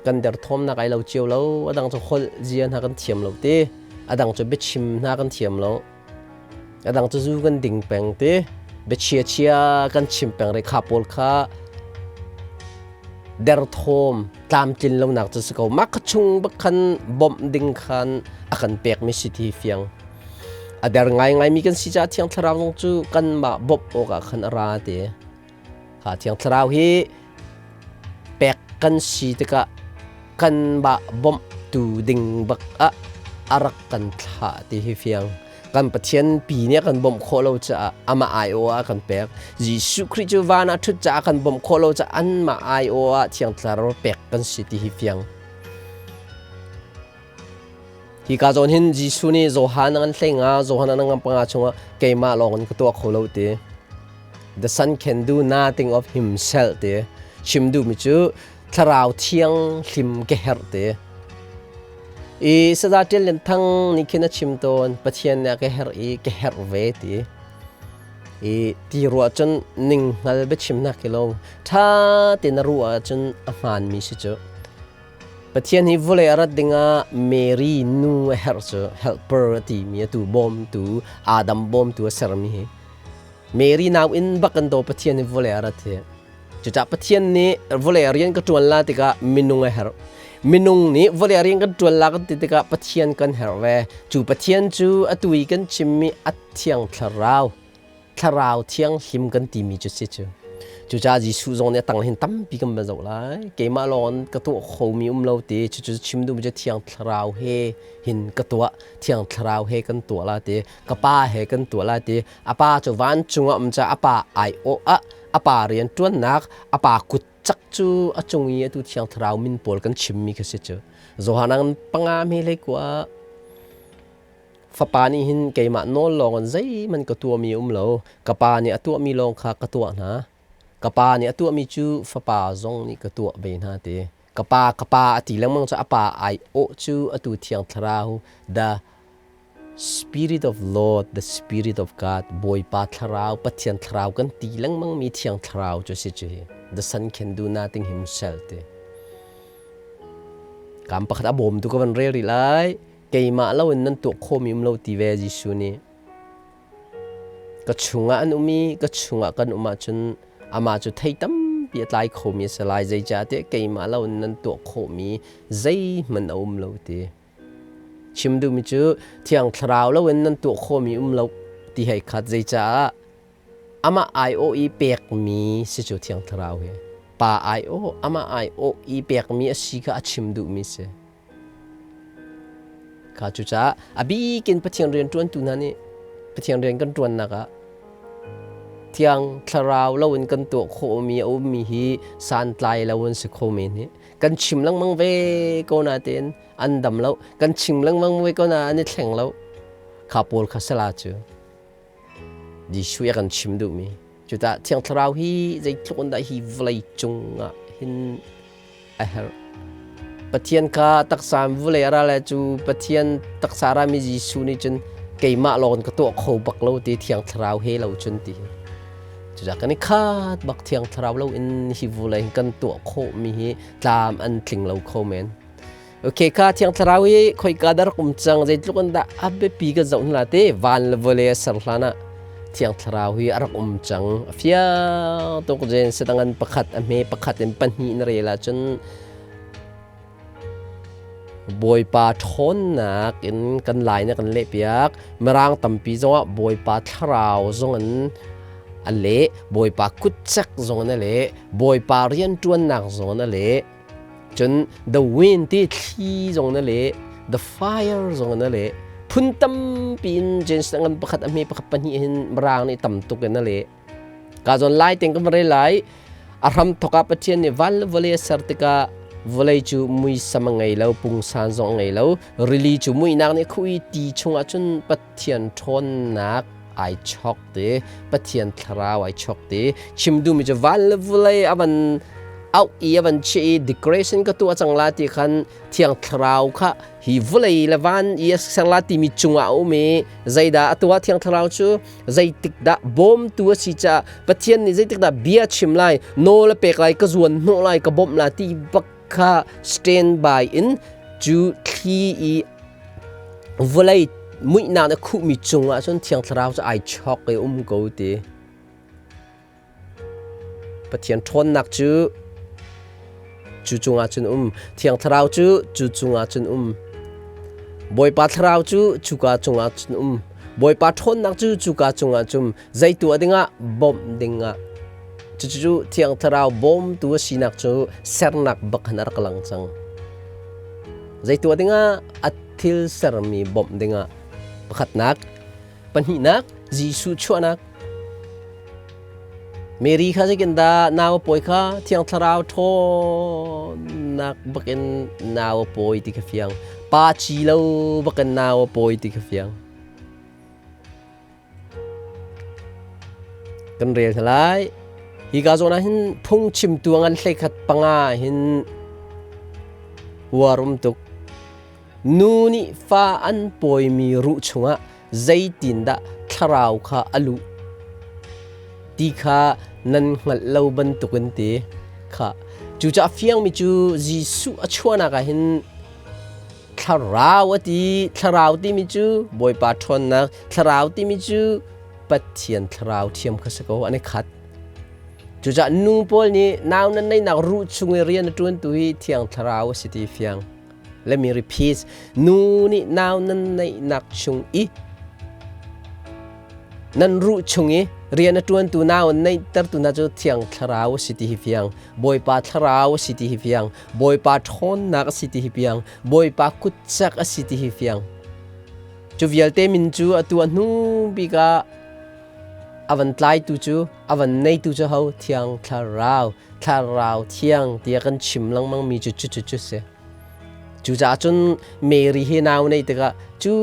kan derthawmnak ai lo cio lo. A dang cu holh zia hna kan thiam lo ti. A dang cu biachim hna kan thiam lo. A dang cu zu kan ding peng ti. Biachia chia kan chim peng re kha pawl kha derthawm tlamtlin lonak cu si ko. Mah kha chung bak khan bawmh ding khan a kan pekmi si ti fiang. A der ngaingaimi kan si caah Thiang Thlarau zong cu kanmah bawmh awkah khan a ra ti. Kha Thiang Thlarau hi pek kan si tikah kanmah bawmhtu ding bak ah a rak kan thlah ti hi fiang. Kan Pathian pi nih a kan bawmh khawh lo caah amah aiawh ah a kan pek. Jesuh Khrih cu van ah ṭhut caah a kan bawmh khawh lo caah anmah aiawh ah Thiang Thlarau pek kan si ti hi fiang. Hi ka zawn hin Jesuh nih Johan a ngan hlei nga, Johan a ngan panga chungah keimah lawng in ka tuah kho lo ti. The Son can do nothing of himself ti. Chim duhmi cu Thlarau Thiang hlim ka herh ti. I Sada Ṭial Lian Thang nih khin a chim tawn, Pathian nih a ka herh i ka herh ve ti. I ti ruah cun ning hngal biachimnak hi lo ṭha tein a ruah ahcun a hmaanmi si cu. Pathian hi vawlei a rat dingah Mary nu a herh cu helper a timi atu bawmtu Adam bawmtu a sermi hi Mary nau in bak kan daw Pathian hi vawlei a rat hi. Cucaah Pathian nih vawlei rian ka ṭuan la tikah minung a herh. Minung nih vawlei rian kan ṭuan la kan ti tikah Pathian kan herh ve. Cu Pathian cu atu i kan chimmi a Thiang Thlarau Thlarau Thianghlim kan timi cu si cu. Cucaah Jesuh zong nih a tang hin tampi kan van zoh lai. Keimah lawng ka tuah khomi um lo ti. Cucu chim duhmi cu Thiang Thlarau he hin ka tuah. Thiang Thlarau he kan tuah la ti. Ka Pa he kan tuah la ti. A pa cu vancung ah um caah a pa aiawh ah a pa rian ṭuannak, a pa kut cak cu a cung i atu Thiang Thlarau min pawl kan chimmi kha si cu. Johan ang panga hme hlei kua Fapa nih hin keimah nawl lawngin zeihmanh ka tuahmi a um lo. Ka Pa nih a tuahmi lawng kha ka tuah hna. Ka Pa nih a tuahmi cu Fapa zong nih ka tuah ve hna ti. Ka Pa, ka Pa a ti lengmang cu a Pa aiawh cu atu Thiang Thlarau, the Spirit of Lord, the Spirit of God, Bawipa Thlarau, Pathian Thlarau kan ti lengmangmi Thiang Thlarau cu a si cu hi. The Son can do nothing himself ti. Kam pakhat a bawmtu ka van rel rih lai. Keimah loin nan tuah khawhmi um lo ti ve Jesuh nih. Ka chungah an um i ka chungah kan um ahcun Amah cu thei tampi a tlai khomi a si lai, zeicahtiah keimah lo in nan tuah khawhmi zeihmanh a um lo ti. Chim duhmi cu Thiang Thlarau lo in nan tuah khawhmi um lo ti hei khat, zeicaah amah aiawh i pekmi si cu Thiang Thlarau hi. Pa aiawh, amah aiawh i pekmi a si kha a chim duhmi si. Kha cucaah a bikin Pathian rian ṭuantu hna nih Pathian rian kan ṭuannak ah Thiang Thlarau loin kan tuah khawhmi a ummi hi santlai lo an si kho men hi. Kan chim lengmang ve ko natein an dam lo. Kan chim lengmang ve ko na an i thleng lo. Kha pawl kha sala cu. Jesuh a kan chim duhmi. Cuta Thiang Thlarau hi zeitluk in dah hi vawlei cung ah hin a herh. Pathian kha taksa in vawlei a ra le cu Pathian taksa rami Jesuh nih cun keimah lawng ka tuah kho bak lo ti Thiang Thlarau he lo cun ti. Cucaah kan i khat bak Thiang Thlarau lo in hi vawlei kan tuah khawhmi hi tlam an tling lo kho men. Okay, kha Thiang Thlarau hi khoika dah rak um cang, zeitluk in dah a biapi kan zoh hna te, van le vawlei a ser hlan ah Thiang Thlarau hi a rak um cang. A fiang tuk jen sidangan pakhat a hme pakhat in pahnih na rel ahcun Bawipa ṭhawnnak in kan lai na kan lehpiak. Mirang tampi zongah Bawipa Thlarau zong in a leh, Bawipa kutcek zong in a leh, Bawipa rianṭuannak zong in a leh. Cun the wind ti thli zong na leh, the fire zong na leh. Phun tampi in James ngan pakhat a hme pakhat pahnih hin mirang nih tam tuk in a leh. Ka zawn lai teng ka va lai. A hram thok ah Pathian nih van le vawlei a ser tikah vawlei cu muisam a ngei lo, pungsan zong a ngei lo. Rili cu muihnak nih khuh i ti chungah cun Pathian ṭhawnnak ai chok ti Pathian thlarau ai chok ti chim duhmi cu van le vawlei a van auh i a van chiah i decoration ka tuah cang la ti khan Thiang Thlarau kha hi vawlei le van i a ser la timi cungah a um i zeidah a tuah Thiang Thlarau cu zeitik dah bawmtu a si caah Pathian nih zeitik dah bia chim lai nawl a pek lai ka zuan hnawh lai ka bawmh la ti bak kha stand by in cu thli i vawlei muihnak na khuhmi cungah cun Thiang Thlarau cu ai chawk i um ko ti. Pathian ṭhawnnak cu cu cungah cun um. Thiang Thlarau cu cu cungah cun um. Bawipa Thlarau cu cuka cungah cun um. Bawipa ṭhawnnak cu cuka cungah cun zei tuah dingah bawmh dingah. Cucu Thiang Thlarau bawmtu a sinak cu sernak bak khan a rak lang cang. Zei tuah dingah a thil sermi bawmh dingah pakhatnak, pahnihnak Jesuh chuahnak. Mary kha zeitin dah nau a pawi kha Thiang Thlarau ṭhawnnak bakin nau a pawi ti kha fiang. Pa ci lo bakin nau a pawi ti kha fiang. Kan rel hna lai. Hika zawn ah hin phungchimtu a ngan hleikhat panga hin uar um tuk. Nu nih fa an pawimi ruh chungah zeitindah thlarau kha a luh ti kha nan hngalh lo bantukin ti kha. Cucaah fiangmi cu Jesuh a chuahnak ah hin Thlarau a ti. Thlarau timi cu Bawipa ṭhawnnak, thlarau timi cu Pathian thlarau thiam kha si ko, an i khat. Cucaah nu pawl nih nau nan neihnak ruh chung i rian a ṭuantu hi Thiang Thlarau a si ti fiang. Let me repeat. Nu nih nau nan neihnak chung i nan ruh chung i rian a ṭuantu nau an neihtertu hna cu Thiang Thlarau a si ti hi fiang. Bawipa Thlarau a si ti hi fiang. Bawipa ṭhawnnak a si ti hi fiang. Bawipa kutcak a si ti hi fiang. Cu vialte min cu atu a hnu bik ah a van tlaitu cu a van neitu cu ho Thiang Thlarau Thlarau Thiang tiah kan chim lengmang mi cu cu cu cu si. Cucaah cun Mary hi nau nei tikah cu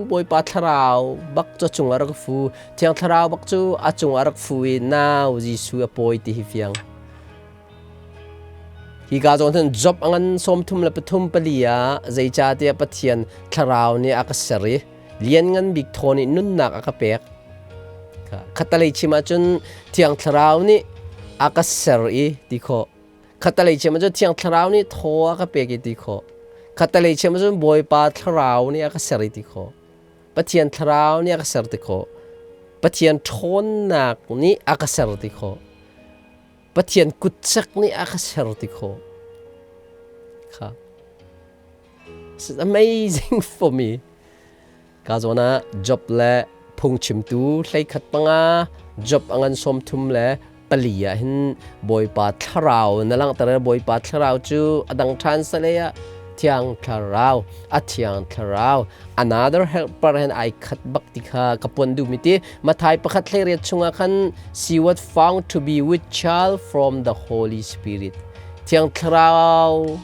Bawipa Thlarau bak cu a cungah rak fu Thiang Thlarau bak cu a cungah rak fu i nau Jesuh a pawi ti hi fiang. Hika zawn hin Job a ngan 33 pali ah zeicahtiah Pathian Thlarau nih a ka ser i lianngan bik thaw nih nunnak a ka pek. Khattalei chim ahcun Thiang Thlarau nih a ka ser i ti khawh. Khattalei chim ahcun Thiang Thlarau nih thaw a ka pek i ti khawh. Khattalei chim ahcun Bawipa Thlarau nih a ka ser i ti khawh. Pathian Thlarau nih a ka ser ti khawh. Pathian ṭhawnnak nih a ka ser ti khawh. Pathian kutcek nih a ka ser ti khawh kha. It's amazing for me. Ka zawn ah Job le phungchimtu 13 panga Job a ngan 34 ah hin Bawipa thlarau na langhter. Bawipa thlarau cu a dang ṭhan sale ah Thiang Thlarau, a Thiang Thlarau, another helper hen ai khat bak ti kha ka pon duhmi ti. Mathai 1:18 chungah khan she was found to be with child from the Holy Spirit. Thiang Thlarau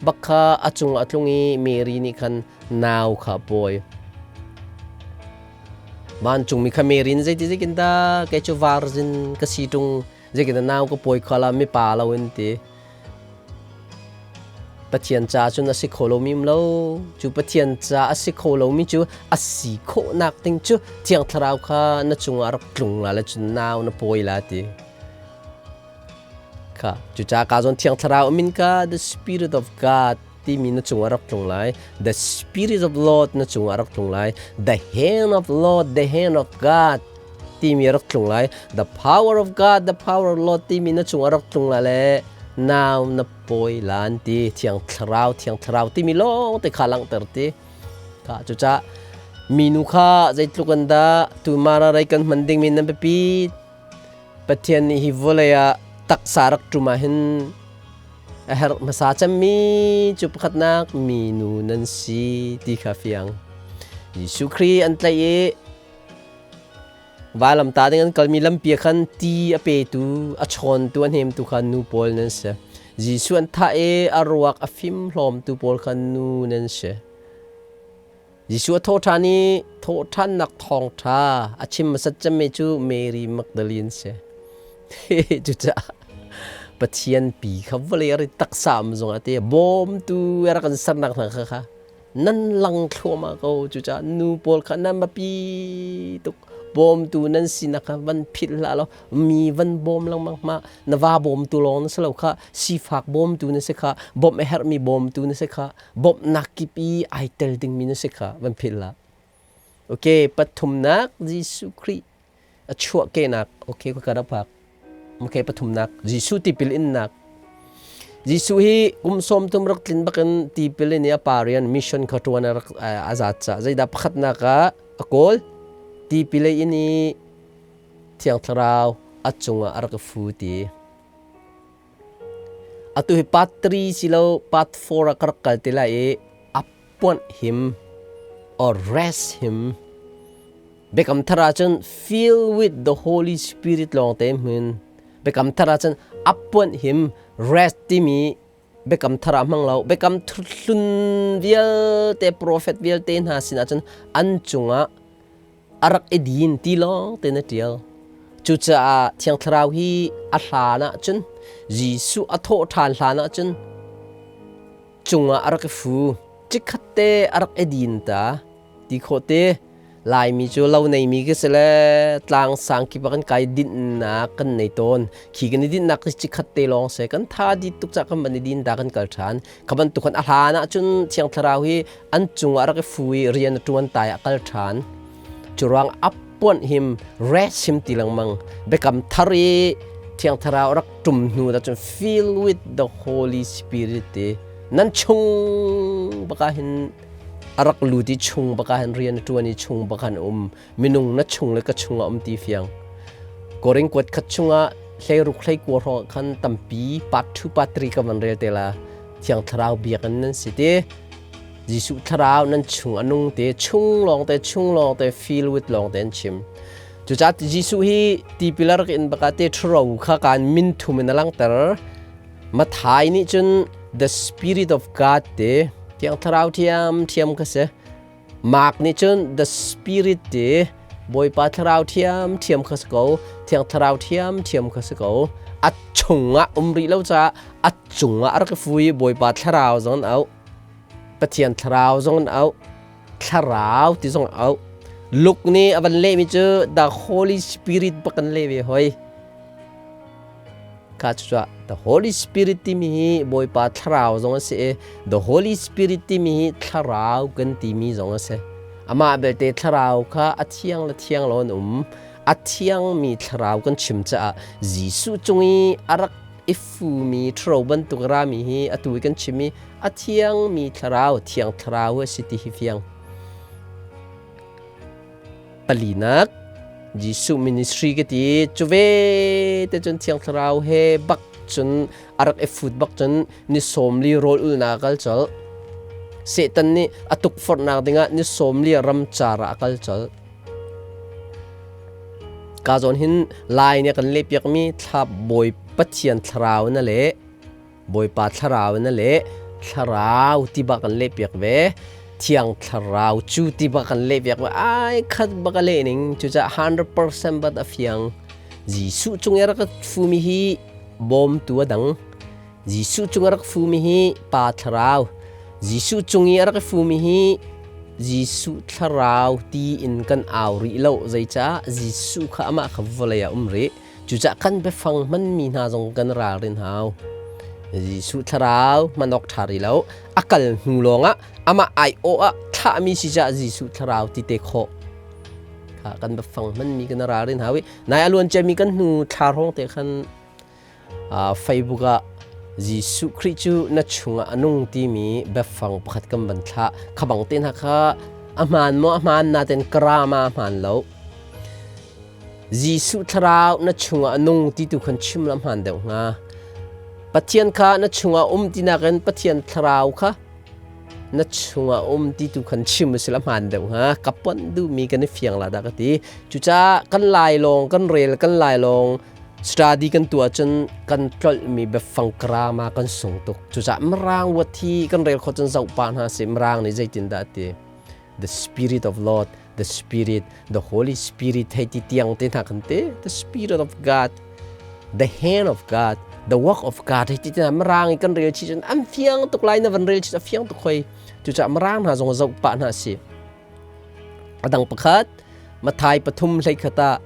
bak kha a cung a tlung i Mary nih khan nau kha pawi. Vancungmi kha Mary nih zeiti zeikin dah kei cu virgin ka si ṭung, zeikin dah nau ka pawi kho la mi pa lo in ti. Pathian ca cun a si kho lomi um lo. Cu Pathian ca a si kho lomi cu a si khawhnak ding cu Thiang Thlarau kha na cungah rak tlung la le cun nau na pawi la ti. Kha cucaah ka zawn Thiang Thlarau min ka the Spirit of God timi na cungah rak tlung lai. The Spirit of Lord na cungah rak tlung lai. The hand of Lord, the hand of God timi rak tlung lai. The power of God, the power of Lord timi na cungah rak tlung lai le nau na pawi lan ti. Thiang Thlarau, Thiang Thlarau timi lawng te kha langhter ti. Kha cucaah minu kha zeitluk an dah tu mara rei kan hman dingmi nan biapi. Pathian nih hi vawlei ah taksa rak ṭum ah hin a herh hmasa cemmi cu pakhatnak minu nan si ti kha fiang. Jesuh Khrih an tlaih i vailamta ding an kalmi lampi ah khan ti a petu, a chawntu, a hnemtu kha nu pawl nan si. Jesuh an thah i a ruak a fimhlawmtu pawl kha nu nan si. Jesuh a thawhṭhan i thawhṭhannak thawngṭha a chim hmasat cemmi cu Mary Magdalene si. Cucaah Pathian pi kha vawlei a ri taksa um zong ah te bawmtu a rak kan sernak hna kha kha nan lang thluahmah ko. Cucaah nu pawl kha nan biapi tuk, bawmtu nan sinak kha van philh hlah law mi van bawm lengmang hmah. Na va bawmtu lawng na si lo kha, sifak bawmtu na si kha, bawmh a herhmi bawmtu na si kha, bawmhnak kip i ai tel dingmi na si kha van philh hlah. Okay, pathumnak Jesuh Khrih a chuahkehnak. Okay, ka rak phak. Okay, pathumnak Jesuh tipil innak. Jesuh hi kum 30 rak tlin bakin tipil in i a pa rian mission kha ṭuan a rak a zat ca zeidah pakhatnak ah a kawl tipil in i Thiang Thlarau a cungah a rak i fu ti. Atu hi part 3 si lo part 4 ah ka rak kal te lai i appoint him or rest him. Biakam Thar ahcun fill with the Holy Spirit lawng te hmun. Biakam Thar ahcun appoint him, rest timi Biakam Thar ah hmang lo. Biakam Hlun vialte profet vialte hna sin ahcun an cungah a rak i din ti lawng te na ṭial. Cucaah Thiang Thlarau hi a hlan ahcun Jesuh a thawh ṭhan hlan ahcun cungah a rak i fu. Cikhat te a rak i din ta ti khawh te. Laimi cu lo neimi ka si le tlang sang kip ah kan kai dinhnak kan nei tawn. Khi kan i dinhnak hi cikhat te lawng si. Kan tha di tuk cah kan van i din ta kan kal ṭhan. Kha bantuk khan a hlan ahcun Thiang Thlarau hi an cungah rak i fu i rian a ṭuan tai ah kal ṭhan. Curuang appoint him, rest him ti lengmang. Biakam Thar i Thiang Thlarau rak ṭum hnu dah cun fill with the Holy Spirit ti nan chung baka hin a rak lut i chung baka hin rian a ṭuan i chung baka hin um. Minung na chung le ka chungah um ti fiang. Korin kuat khat chungah 16 19 hrawng khan tampi part 2 part 3 ka van rel te la. Thiang Thlarau biakinn nan si ti. Jesuh Thlarau nan chung a nung te, chung lawng te, chung lawng te, feel with lawng te an chim. Cucaah Jesuh hi tipil a rak in baka te ṭhuro kha kaan min thum in a langhter. Mathai nih cun the Spirit of God te, Thiang Thlarau thiam thiam kha si. Mark nih cun the Spirit ti, Bawipa Thlarau thiam thiam kha si ko, Thiang Thlarau thiam thiam kha si ko. A chungah um rih lo caah a cungah a rak i fu i Bawipa Thlarau zong an auh. Pathian Thlarau zong an auh. Thlarau ti zong an auh. Luke nih a van lehmi cu the Holy Spirit bak an leh ve hoi. Kha cucuah the Holy Spirit timi hi Bawipa Thlarau zong a si i the Holy Spirit timi hi Thlarau kan timi zong a si. Amah belte Thlarau kha a thiang le thiang lo an um. A thiangmi thlarau kan chim caah Jesuh cung i a rak i fumi ṭhuro bantuk rami hi atu i kan chim i a thiangmi thlarau, thiang thlarau a si ti hi fiang. Palinak, Jesuh ministry ka ti cu ve te cun thiang thlarau he bak cun a rak i fut bak cun ni 40 rawl ulnak a kal colh. Satan nih a tukforhnak dingah ni 40 ramcar ah a kal colh. Ka zawn hin Lai nih kan lehpiakmi thla Bawi Pathian thlarau na le Bawipa thlarau na le thlarau ti bak kan lehpiak ve. Thiang thlarau cu ti bak kan lehpiak ve. Ai khat bak a leh ning cucaah 100% bat a fiang. Jesuh cung i rak fumi hi bawmtu a dang. Jesuh cung a rak fumi hi Pa thlarau, Jesuh cung i a rak fumi hi Jesuh thlarau ti in kan au rih lo. Zeicah Jesuh kha amah kha vawlei ah um rih. Cucaah kan biafang hmanmi hna zong kan ralrin hau. Jesuh thlarau hman awk ṭha rih lo. A kal hnu lawngah amah aiawh ah thlahmi si caah Jesuh thlarau ti te khawh. Kha kan biafang hmanmi kan ralrin hau i nai a luan ciami kan hnu thla hrawng te khan Facebook ah Jesuh Khrih cu na chungah a nung timi biafang pakhat kan van thlah. Kha bang te hna kha a hmaan maw a hmaan nain karama a hmaan lo. Jesuh thlarau na chungah a nung ti tu khan chim la hmaan deuh hnga. Pathian kha na chungah um ti nakin Pathian thlarau kha na chungah um ti tu khan chim a si la hmaan deuh hnga. Ka ponh duhmi kan i fiang la dah ka ti. Cucaah kan lai lawng kan rel kan lai lawng Study kan tuah cun kan tlolhmi biafang grammar kan sung tuk. Cucaah Mirang word hi kan rel khawh cun zoh pah hna sih. Mirang nih zeitindah a ti? The Spirit of Lord, the Spirit, the Holy Spirit hei ti tiang te hna kan ti. The Spirit of God, the hand of God, the work of God hei ti te hna Mirang i kan rel chih cun an fiang tuk lai na van rel chih a fiang tuk hoi. Cucaah Mirang hna zong zoh pah hna sih. A dang pakhat, Matthai 3:21 ah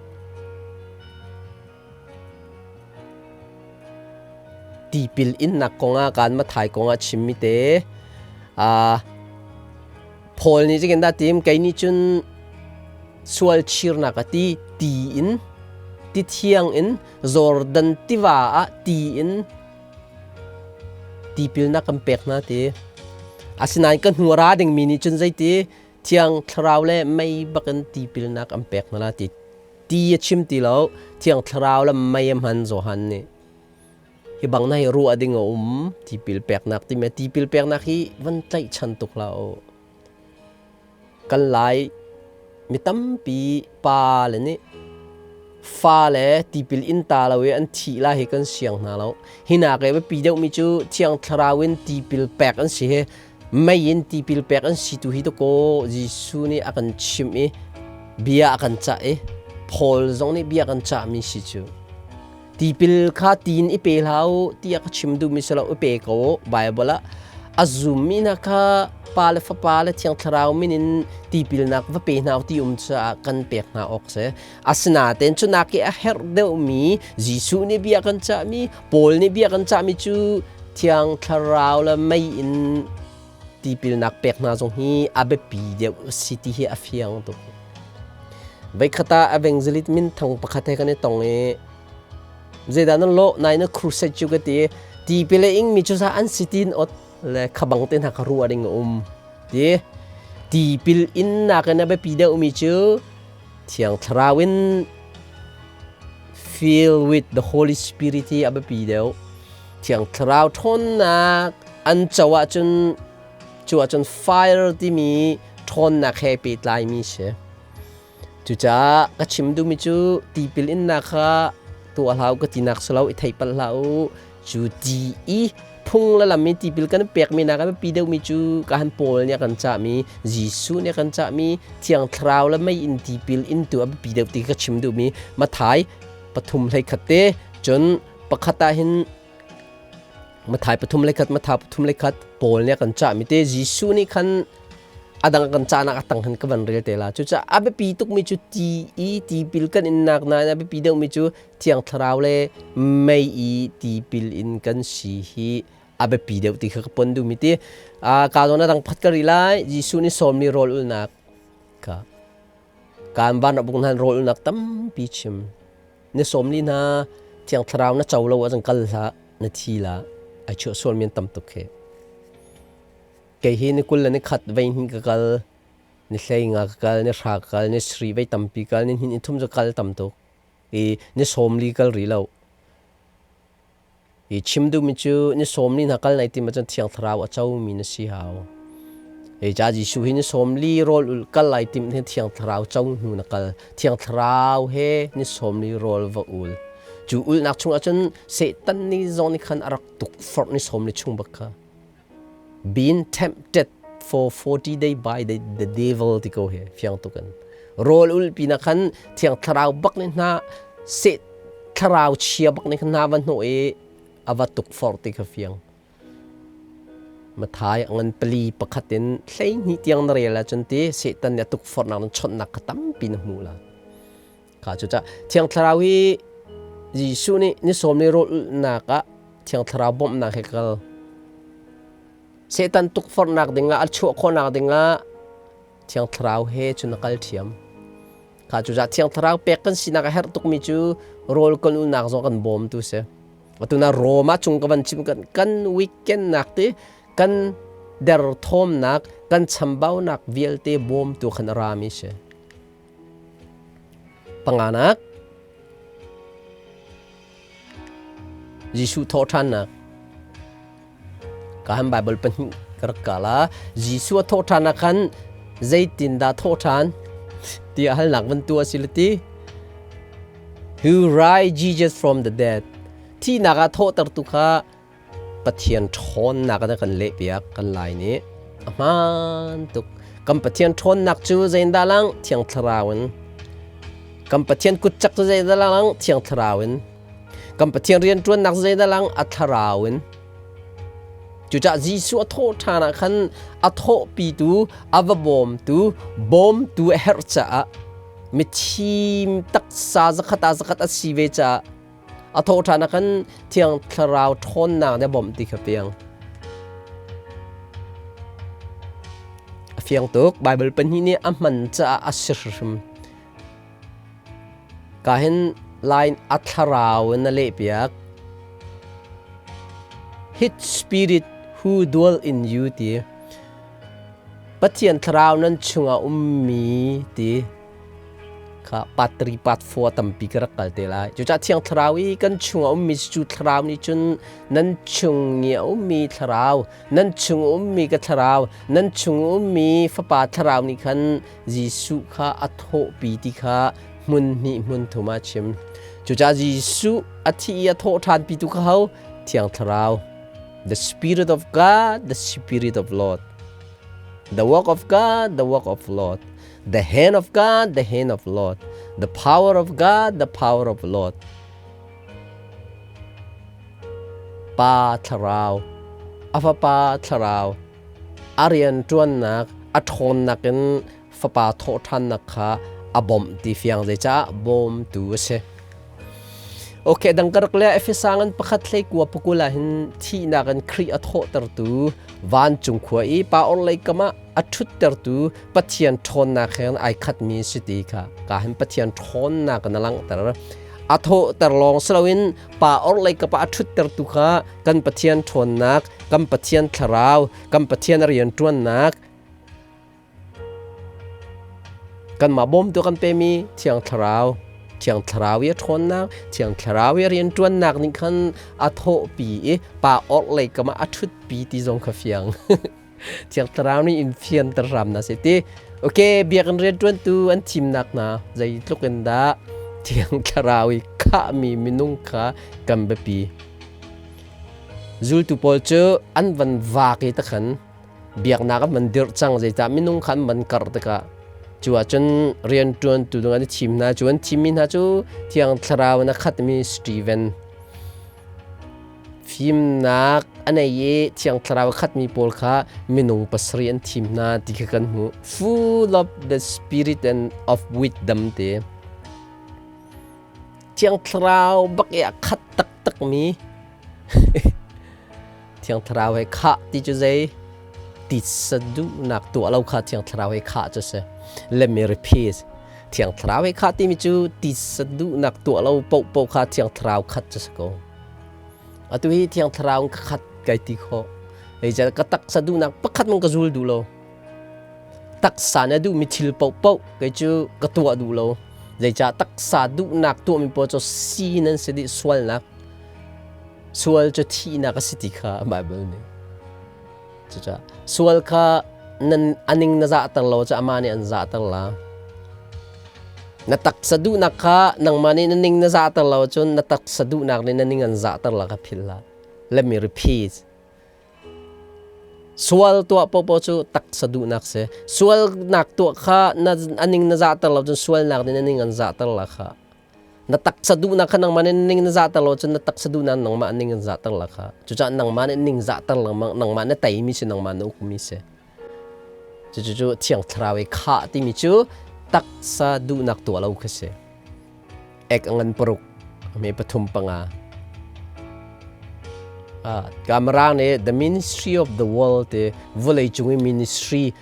tipil innak kongah kan Matthai kongah chimmi te Paul nih zeitin dah tim kei nih cun sual chirnak a ti ti in ti thiang in Jordan tiva ah ti in tipilnak kan pek hna ti. Asinain ka hnu a ra dingmi nih cun zeiti Thiang Thlarau le mei bakin tipilnak an pek hna la ti. Ti a chim ti lo, Thiang Thlarau le mei a hman Johan nih. Hi bang na hi ruah ding a um, tipil peknak timi tipil peknak hi van tlaihchan tuk hlah u. Kan Lai mi tampi pa le nih fale tipil in ta lo i an thih la hi kan siang hna lo. Hi nak i biapi deuhmi cu Thiang Thlarau in tipil pek an si hi mei in tipil pek an si tu hi dakaw Jesuh nih a kan chimh i bia a kan cah i Paul zong nih bia kan cahmi si cu. Tipil kha tiin i pe hlah u tiah ka chim duhmi si lo i pe ko Bible ah a zummi hna kha Pa le Fapa le Thiang Thlarau min in tipilnak va pe hna u ti um caah kan pek hna awk si. Asinain cu nak i a herh deuhmi Jesuh nih bia kan cahmi, Paul nih bia kan cahmi cu Thiang Thlarau le mei in tipilnak pek hna zong hi a biapi deuh a si ti hi a fiang tuk. Voikhat ah evangelist minthang pakhat he kan i tong i zeidah nan lawh nai na crusade cu ka ti tipil a ingmi cu an si tin ot le khabang te hna kha ruah ding a um ti tipil in nakin a biapi deuhmi cu Thiang Thlarau in fill with the Holy Spirit hi a biapi deuh. Thiang Thlarau ṭhawnnak an co ahcun cu ahcun fire timi ṭhawnnak he pehtlaimi si. Cucaah ka chim duhmi cu tipil innak kha tuah hlah u ka tinak si lo i theih palh hlah u. Cu ti i phung le lam i tipil kan pekmi nak a biapi deuhmi cu ka han Paul nih a kan cahmi Jesuh nih a kan cahmi Thiang Thlarau le mei in tipil in tu a biapi deuh ti ka chim duhmi Mathai 3:21 te cun pakhat ah hin Mathai 3:21 Mathai 3:21 Paul nih a kan cahmi te Jesuh nih khan a dang kan cahnak a tang han ka van rel te la. Cucaah a biapi tukmi cu ti i tipil kan innak nain a biapi deuhmi cu Thiang Thlarau le mei i tipil in kan si hi a biapi deuh ti kha ka pon duhmi ti. Ka zawn a dang phat ka ri lai. Jesuh nih sawmmi rawl ulnak kha. Kan van rak bung hnan rawl nak tampi chim. Ni 40 hna Thiang Thlarau na co lo ahcun kal hlah, na thi la. Ai chuah sual mi an tam tuk khi. Kei hi ni 21 vei hnih ka kal, ni 15 ka kal, ni 10 ka kal, ni 7 vei tampi kal, ni hnih ni thum cu kal tam tuk. I ni 40 kal rih lo. I chim duhmi cu ni 40 hna kal nai tim ahcun Thiang Thlarau a comi na si hau. Hi ca Jesuh hi ni 40 rawl ulh kal lai tim hin Thiang Thlarau co hnu na kal. Thiang Thlarau he ni 40 rawl va ul. Cu ulnak chung ahcun Satan nih zong nih khan a rak tukforh ni 40 chung bak kha. Being tempted for 40 day by the devil ti ko hi fiang tuk in. Rawl ul pi na khan Thiang Thlarau bak nih hna seh thlarau chia bak nih khan hna va hnawh i a va tukforh ti kha fiang. Mathai a ngan pali pakhat in 12 tiang na rel ahcun ti Satan nih a tukforhnak in chawnhnak kha tampi na hmuh la. Kha cucaah Thiang Thlarau hi Jesuh nih ni sawm li rawl ulhnak ah Thiang Thlarau bawmhnak he kal. Satan tukforhnak dingah a chuah khawhnak dingah Thiang Thlarau he cun a kal ṭhiam. Kha cucaah Thiang Thlarau pek kan sinak a herh tukmi cu rawl kan ulnak zong kan bawmtu si. Atu na Rome ah cung ka van chim kan kan weekend nak ti kan derthawmnak kan chambaunak vialte bawmtu khan a rami si. Panganak Jesuh thawhṭhannak Ka han Bible pahnih ka rak ka la. Jesuh a thawhṭhan ah khan zeitindah thawhṭhan tiah halnak van tuah a si le ti. Who raised Jesus from the dead? Thihnak ah thawhtertu kha Pathian ṭhawnnak in a kan lehpiak kan lai nih. A hmaan tuk. Kan Pathian ṭhawnnak cu zeitindah lang? Thiang Thlarau in. Kan Pathian kutcak cu zeitindah lang? Thiang Thlarau in. Kan Pathian rianṭuannak zeidah lang a thlarau in. Cucaah Jesuh a thawh ṭhan ah khan a thawhpitu, a va bawmtu, bawmtu a herh caah mithi taksa zakhat ah zakhat a si ve caah a thawh ṭhan ah khan Thiang Thlarau ṭhawnnak nih a bawmh ti kha fiang. A fiang tuk. Baibal pahnih nih a hman caah a si hrimhrim. Ka hin line a thlarau in a lehpiak. His spirit who dwell in you ti. Pathian thlarau nan chungah ummi ti kha part 3 part 4 tampi ka rak kal te lai. Cucaah Thiang Thlarau i kan chungah ummi cu thlarau nih cun nan chung i a ummi thlarau, nan chung ummi ka thlarau, nan chung ummi Fapa thlarau nih khan Jesuh kha a thawhpi ti kha hmun hnih hmun thum ah a chim. Cucaah Jesuh a thi i a thawh ṭhanpitu kha ho? Thiang Thlarau. The Spirit of God, the Spirit of Lord. The work of God, the work of Lord. The hand of God, the hand of Lord. The power of God, the power of Lord. Pa Thlarau, a Fapa Thlarau, a rianṭuannak a ṭhawnnak in fapa thawhṭhannak kha a bawmh ti fiang zeicah bawmtu a si. Okay, dang ka rak le Efesa ngan pakhat hlei kua pakul ah hin thihnak in Khrih a thawhtertu vancung khua i pa orhlei kam ah a ṭhuttertu Pathian ṭhawnnak he ai khatmi si ti kha ka hin Pathian ṭhawnnak in a langhter. A thawhter lawng si loin pa orhlei kap ah a ṭhuttertu kha kan Pathian ṭhawnnak, kan Pathian thlarau, kan Pathian rianṭuannak, kanmah bawmtu kan pemi Thiang Thlarau, Thiang Thlarau i a ṭhawnnak, Thiang Thlarau i a rianṭuannak nih khan a thawhpi i pa orhlei kam ah a ṭhutpi ti zong kha fiang. Thiang Thlarau nih in fianter hram na si ti. Okay, biakinn rianṭuantu an thimnak hna zeitluk in dah Thiang Thlarau i khahmi minung kha kan biapi. Zultu pawl cu an van vak i takhan biaknak an van dirh cang zeicah minung kha an van karh tikah cu ahcun rianṭuantu ding an i thim hna cu an thimmi hna cu Thiang Thlarau in a khatmi Steven Fimnak a nei i Thiang Thlarau a khatmi pawl kha minung pasarih an thim hna ti kha kan hmuh. Full of the spirit and of wisdom ti. Thiang Thlarau bak i a khat taktakmi Thiang Thlarau he khah ti cu zei titsa duhnak tuah lo kha Thiang Thlarau he khah cu si. Let me repeat. Thiang Thlarau he khah timi cu tisa duhnak tuah lo paohpaoh kha Thiang Thlarau khat cu si ko. Atu hi Thiang Thlarau in ka khat kai ti khawh. Zeicahtiah ka taksa duhnak pakhat hmanh ka zul duh lo. Taksa nih a duhmi thil paohpaoh kei cu ka tuah duh lo. Zeicah taksa duhnak tuahmi paoh cu sin an si dih sualnak. Sual cu thihnak a si ti kha Baibal nih. Cucaah sual kha nan aning na zahter lo cu amah nih an zahter la. Na taksa duhnak kha nangmah nih na ning na zahter lo cun na taksa duhnak nih na ning an zahter la kha philh hlah. Let me repeat. Sual tuah paohpaoh cu taksa duhnak si. Sualnak tuah kha na aning na zahter lo cun sualnak nih na ning an zahter la kha. Na taksa duhnak kha nangmah nih ning na zahter lo cun na taksa duhnak nangmah ning an zahter la kha. Cucaah nangmah nih ning zahter lengmang, nangmah na teimi si, nangmah na ukmi si. Cucu Thiang Thlarau i khah timi cu taksa duhnak tuah lo kha si. Ek a ngan paruk, a hme pathum panga. Kamarang nih The Ministry of the World ti vawleicung i ministry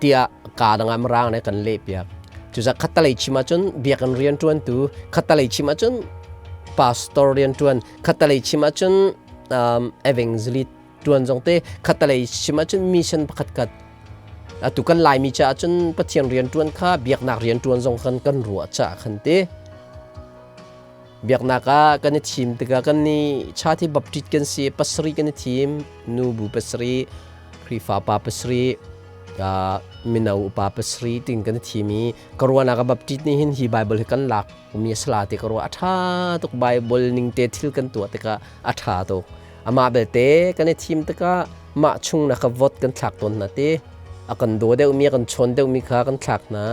tiah kaa dang ah Mirang nih kan lehpiak. Cucaah khattalei chim ahcun biakinn rianṭuantu, khattalei chim ahcun pastor rianṭuan, khattalei chim ahcun evangelist ṭuan zong te, khattalei chim ahcun mission pakhat khat. Atu kan Laimi caah cun Pathian rianṭuan kha biaknak rianṭuan zong kan kan ruah caah khan te. Biaknak ah kan i thim tikah kan i cha thi baptist kan si, pasarih kan i thim, nu bu pasarih, Khrihfa pa pasarih, mino upa pasarih ting kan i thim i ka ruahnak ah Baptist nih hin hi Bible hi kan lak mi a sala ti ka ruah. A ṭha tuk Bible ning te thil kan tuah tikah a ṭha tuk. Amah belte kan i thim tikah mah chung na ka vote kan thlak tawn hna ti. A kan daw deuhmi, a kan chawn deuhmi kha kan thlak hna.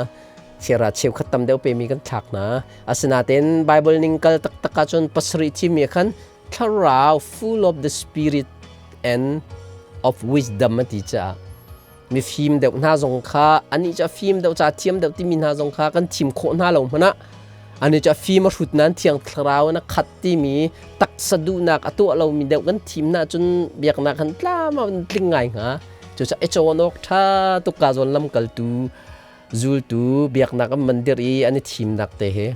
Chiara cheukhat tam deuh pemi kan thlak hna. Asinain Bible ning kal taktak ahcun pasarih thimmi khan thlarau full of the spirit and of wisdom a ti caah mifim deuh hna zong kha anih cu a fim deuh ca thiam deuh timi hna zong kha kan thim khawh hna lo hmanh ah anih cu a fim a hrut nain thiang thlarau in a khat timi taksa duhnak a tuah lomi deuh kan thim hna cun biaknak kan tlam ah tling ngai hnga. Cucaah i cawn awk ṭha tuk ka zawn lamkaltu zultu biaknak an mandir i an i thimnak te hi.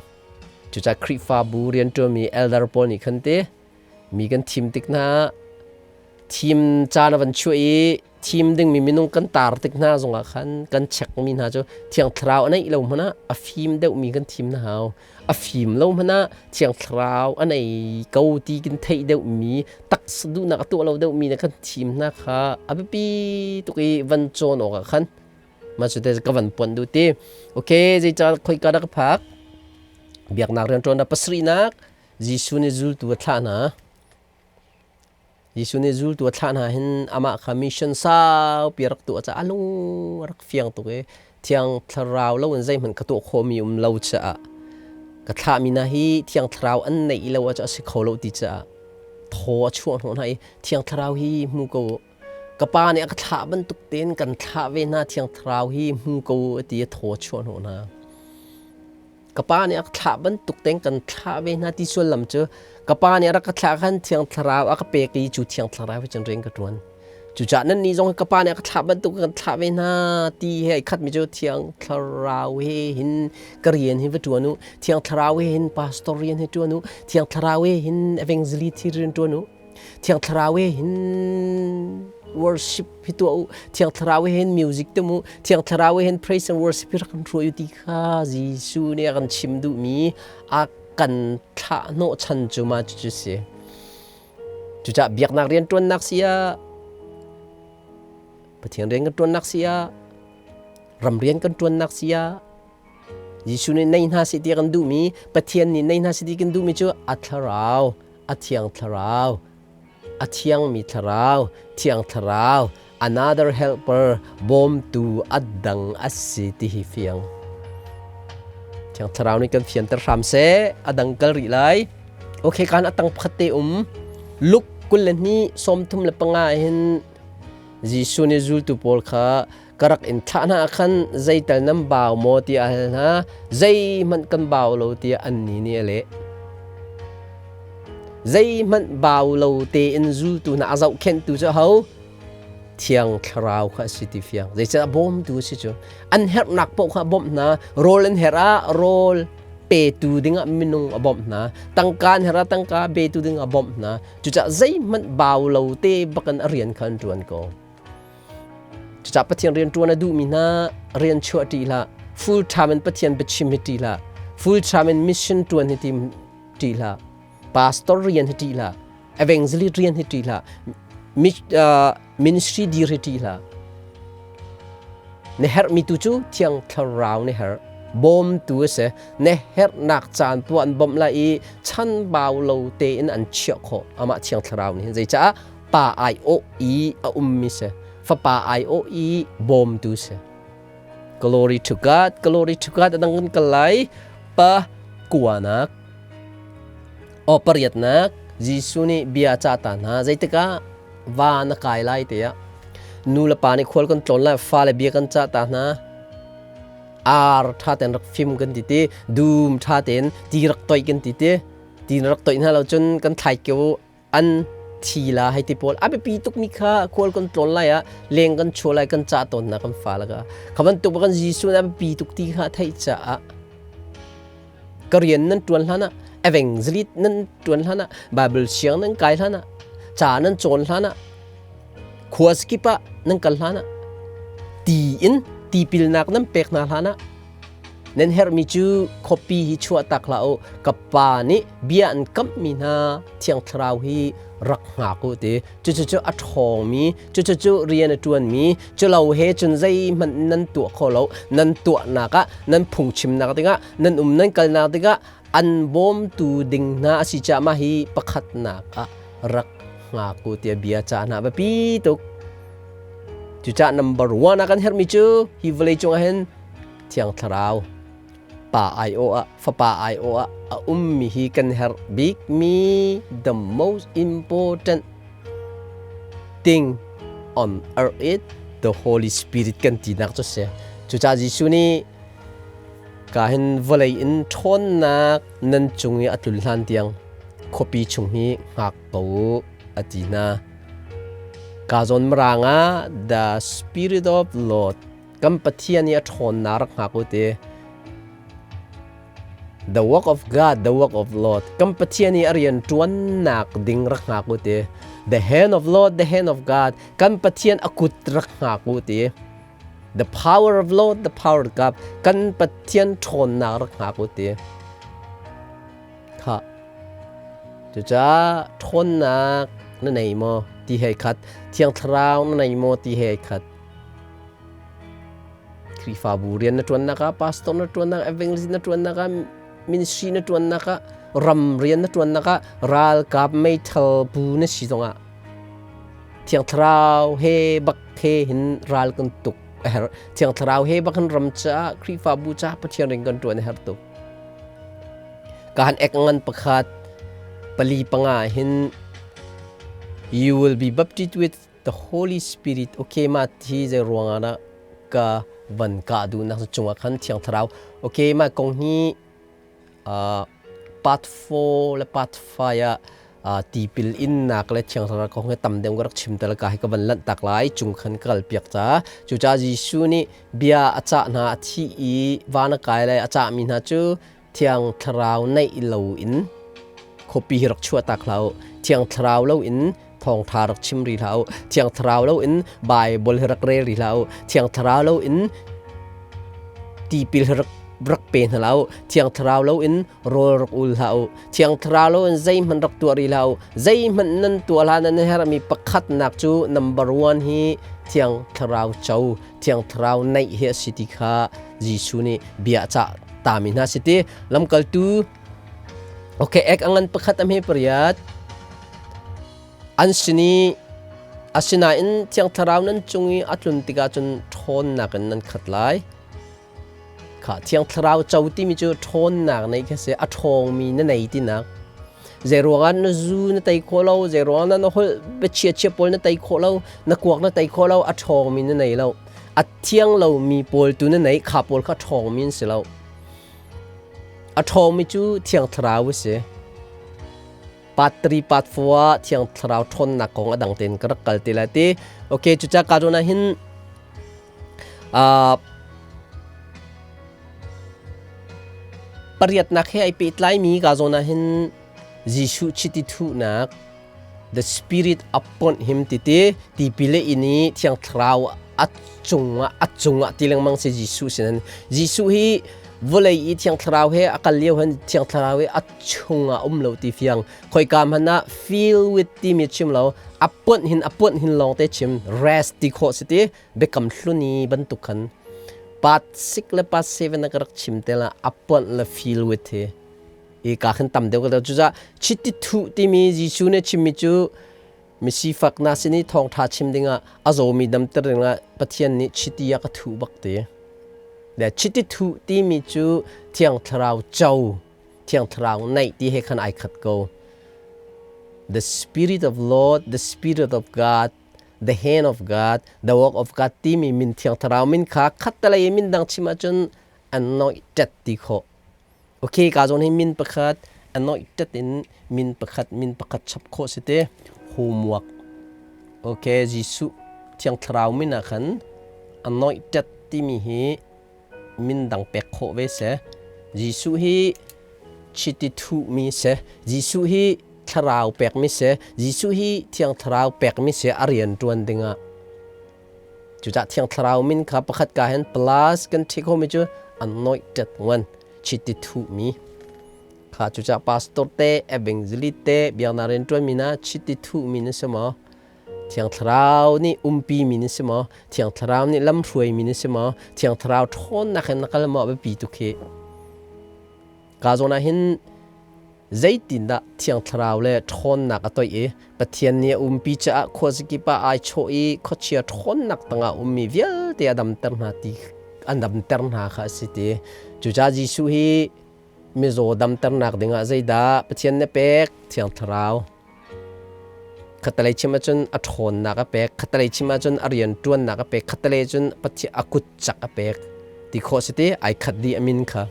Cucaah Khrihfabu rianṭuanmi elder pawl nih khan te mi kan thim tik hna thim caan a van chuah i thim dingmi minung kan tar tik hna zongah khan kan chekmi hna cu Thiang Thlarau a neih lo hmanh ah a fim deuhmi kan thim hna hau. A fim lo hmanh ah Thiang Thlarau a nei ko ti kan theih deuhmi taksa duhnak a tuah lo deuhmi na kan thim hna kha a biapi tuk i van cawn awk ah khan mah cu te ka van puan duh ti. Okay, zeicah khoika dah ka phak? Biaknak rianṭuan ah pasarihnak Jesuh nih zultu a thlah hna. Jesuh nih zultu a thlah hna hin amah kha mission saupi a rak tuah caah a lung a rak fiang tuk i Thiang Thlarau lo in zeihmanh ka tuah khawhmi um lo caah ka thlahmi hna hi Thiang Thlarau an neih lo ahcun a si kho lo ti caah thaw a chuah hnawh hna i Thiang Thlarau hi hmu ko u. Ka pa nih a ka thlah bantuk tein kan thlah ve hna Thiang Thlarau hi hmu ko u a ti i thaw a chuah hnawh hna. Ka pa nih a ka thlah bantuk tein kan thlah ve hna ti sullam cu ka pa nih a rak ka thlah khan Thiang Thlarau a ka pek i cu Thiang Thlarau hi cun rian ka ṭuan. Cucaah nannih zong ka pa nih a ka thlah bantuk kan thlah ve hna ti he ai khatmi cu Thiang Thlarau he hin ka rian hi va ṭuan u. Thiang Thlarau he hin pastor rian hi ṭuan u. Thiang Thlarau he hin evangelist hi rian ṭuan u. Thiang Thlarau he hin worship hi tuah u. Thiang Thlarau he hin music tum u. Thiang Thlarau he hin praise and worship hi rak kan hruai u ti kha Jesuh nih a kan chim duhmi a kan thlah hnawhchan cu ma cucu si. Cucaah biaknak rianṭuannak si ah, Pathian rian kan ṭuannak si ah, ram rian kan ṭuannak si ah, Jesuh nih nei hna seh ti kan duhmi, Pathian nih nei hna seh ti kan duhmi cu a thlarau, a thiang thlarau, a thiangmi thlarau, thiang thlarau, another helper, bawmtu a dang a si ti hi fiang. Thiang thlarau nih kan fianter hram seh, a dang kal rih lai. Okay, kan a tang pakhat te um. Luke 22 35 hin Jesuh nih zultu pawl kha ka rak in thlah hna ah khan zeital nan bau maw tiah a hal hna. Zeihmanh kan bau lo tiah annih nih a leh. Zeihmanh bau lo tein zultu hna a zohkhenhtu cu aho? Thiang Thlarau kha a si ti fiang. Zeicah bawmtu a si cu. An herhnak paoh kha a bawmh hna. Rawl an herh ah rawl petu dingah minung a bawmh hna. Tangka an herh ah tangka petu ding a bawmh hna. Cucaah zeihmanh bau lo te bakin a rian kha an ṭuan ko. Cucaah Pathian rian ṭuan a duhmi hna rian chuah ṭih hlah. Full time in Pathian biachim hi ṭih hlah. Full time in mission ṭuan hi tim ṭih hlah. Pastor rian hi ṭih hlah. Evangelist rian hi ṭih hlah. Ministry dir hi ṭih hlah. Na herhmi tu cu Thiang Thlarau na herh. Bawmtu a si. Na herhnak caan tuah an bawmh lai i chanbau lo tein an chiah khawh. Amah Thiang Thlarau nih hin zeicah pa aiawh i a ummi si. Fapa aiawh i bawmtu si. Glory to God, glory to God. Adang kan kal lai. Pa kuanak. O pariatnak Jesuh nih bia a cah ta hna. Zeitikah va na kai lai tiah nu le pa nih khual kan tlawn lai fale bia kan cah ta hna. Ar ṭha tein rak fim kan ti ti, dum ṭha tein ti rak toih kan ti ti, ti na rak toih hna lo cun kan thlai kio an thi la hei ti pawl a biapi tukmi kha khual kan tlawn lai ah leng kan chuah lai kan cah tawn hna kan fa laka kha bantuk kan Jesuh nih a biapi tuk ti kha theih caah ka rian nan ṭuan hlan ah evangelist nan ṭuan hlan ah Bible siang nan kai hlan ah ca nan cawn hlan ah khua skip ah nan kal hlan ah ti in tipilnak nan pek hna hlan ah Nan herhmi cu khuapi hi chuah tak hlah u. Ka pa nih bia an kamhmi hna Thiang Thlarau hi rak hngak u ti. Cucu a ṭhawngmi, cucu rian a ṭuanmi, culo he cun zeihmanh nan tuah kho lo. Nan tuahnak ah, nan phungchimnak dingah, nan um nan kalnak dingah an bawmtu ding hna a si caah mah hi pakhatnak ah rak hngak u tiah bia cah hna biapi tuk. Cucaah number one ah kan herhmi cu hi vawlei cungah hin Thiang Thlarau Pa aiawh ah Fapa aiawh ah a ummi hi kan herh bikmi the most important thing on earth is the Holy Spirit kan tinak cu si. Cucaah Jesuh nih ka hin vawlei in ṭhawnnak nan cung i a tlun hlan tiang khuapi chung hi hngak ko u a ti hna. Ka zawn mirang ah the Spirit of Lord kan Pathian i a ṭhawnnak rak hngak u ti. The work of God, the work of Lord. Kan Pathian i a rian ṭuannak ding rak hngak u ti. The hand of Lord, the hand of God. Kan Pathian a kut rak hngak u ti. The power of Lord, the power of God. Kan Pathian ṭhawnnak rak hngak u ti. Kha. Cucaah ṭhawnnak na nei maw ti he khat, Thiang Thlarau na nei maw ti he khat. Khrihfabu rian na ṭuannak ah, pastor na ṭuannak, evangelist na ṭuannak ah, ministry na ṭuannak ah, ram rian na ṭuannak ah, ralkap meithal bu na si zongah Thiang Thlarau he bak he hin ral kan tuk a herh. Thiang Thlarau he bak hin ram caah, Khrihfabu caah Pathian rian kan ṭuan a herh tuk. Ka han ek ngan pakhat pali panga hin you will be baptized with the Holy Spirit okay ma thi zei ruangah dah ka van ka duhnak cungah khan Thiang Thlarau okay ma kong hi part 4 le part 5 ah tipil innak le Thiang Thlarau kong hi tam deuh ka rak chim tal ka hi ka van lanh tak lai cung khan ka kal piak ca cucaah Jesuh nih bia a cah hna a thi i van a kai lai a cahmi hna cu Thiang Thlarau neih lo in khuapi hi rak chuah tak hlah u. Thiang Thlarau lo in thawngṭha rak chim rih hlah u. Thiang Thlarau lo in Baibal hi rak rel rih hlah u. Thiang Thlarau lo in tipil hi rak rak pe hna hlah u. Thiang Thlarau lo in rawl rak ul hlah u. Thiang Thlarau lo in zeihmanh rak tuah rih hlah u. Zeihmanh nan tuah hlan nan herhmi pakhatnak cu number one hi Thiang Thlarau co Thiang Thlarau neih hi a si ti kha Jesuh nih bia a cah tami hna si ti lamkaltu okay ek angan pakhat a hme pariat an sin i asinain Thiang Thlarau nan cung i a tlun tikah cun ṭhawnnak in nan khat lai kha Thiang Thlarau co timi cu ṭhawnnak nei kha si a ṭhawngmi na nei tinak Zeiruangah na zu na tei khawh lo, zeiruangah na holh biachia chia pawl na tei khawh lo, na kuak na tei khawh lo, a ṭhawngmi na nei lo. A thiang lomi pawl tu na nei, kha pawl kha ṭhawngmi an si lo. A ṭhawngmi cu Thiang Thlarau a si. Part 3 part 4 ah Thiang Thlarau ṭhawnnak kong a dang tein ka rak kal te lai ti. Okay, cuca ka zawn ah hin pariatnak he ai pehtlaimi ka zawn ah hin Jesuh chiti thuhnak the spirit upon him titi tipil le inn i Thiang Thlarau a cungah a cungah ti lengmang si Jesuh sin. Jesuh hi vawlei i Thiang Thlarau he a kal lio hin Thiang Thlarau hi a chungah um lo ti fiang. Khoika hmanh ah feel with timi chim lo, a puanh hin a puanh hin lawng te chim, rest ti khawh si ti biakam hlun i bantuk khan. Part 6 le part 7 na ka rak chim te la a puanh le feel with hi. I ka khan tam deuh ka deuh. Cucaah chiti thuh timi Jesuh nih chimmi cu misifak na sin i thawngṭha chim dingah a zawmi damter dingah Pathian nih chiti a ka thuh bak ti. Le chiti thuh timi cu Thiang Thlarau co, Thiang Thlarau naih ti he khan ai khat ko. The Spirit of Lord, the Spirit of God, the hand of God, the work of God timi min Thiang Thlarau min kha khattelei min dang chim ahcun anointed ti khawh. Okay, ka zawn hi min pakhat anointed in min pakhat min pakhat chap khawh si te homework. Okay, Jesuh Thiang Thlarau min ah khan anointed timi hi min dang pek khawh ve seh. Jesuh hi chiti thuhmi seh. Jesuh hi thlarau pekmi seh. Jesuh hi Thiang Thlarau pekmi seh a rian ṭuan dingah. Cucah Thiang Thlarau min kha pakhat ka hin plus kan ṭhi khomi cu anointed one chiti thuhmi kha cucah pastor te evangelist te biaknak rian ṭuanmi na chiti thuhmi na si maw? Thiang Thlarau nih umpi mi na si maw? Thiang Thlarau nih lamhruai mi na si maw? Thiang Thlarau ṭhawnnak in na kal maw? Biapi tuk hi. Ka zawn ah hin zeitindah Thiang Thlarau le ṭhawnnak a toih i Pathian nih a umpi caah khuazakip ah ai chawh i khuachia ṭhawnnak tangah ummi vialte a damter hna ti an damter hna kha a si ti. Cucaah Jesuh hi mizaw damternak dingah zeidah Pathian nih pek? Thiang Thlarau. Khattelei chim ahcun a ṭhawnnak a pek, khattelei chim ahcun a rianṭuannak a pek, khattelei cun Pathian a kut cak a pek ti khawh si ti ai khat dih a min kha.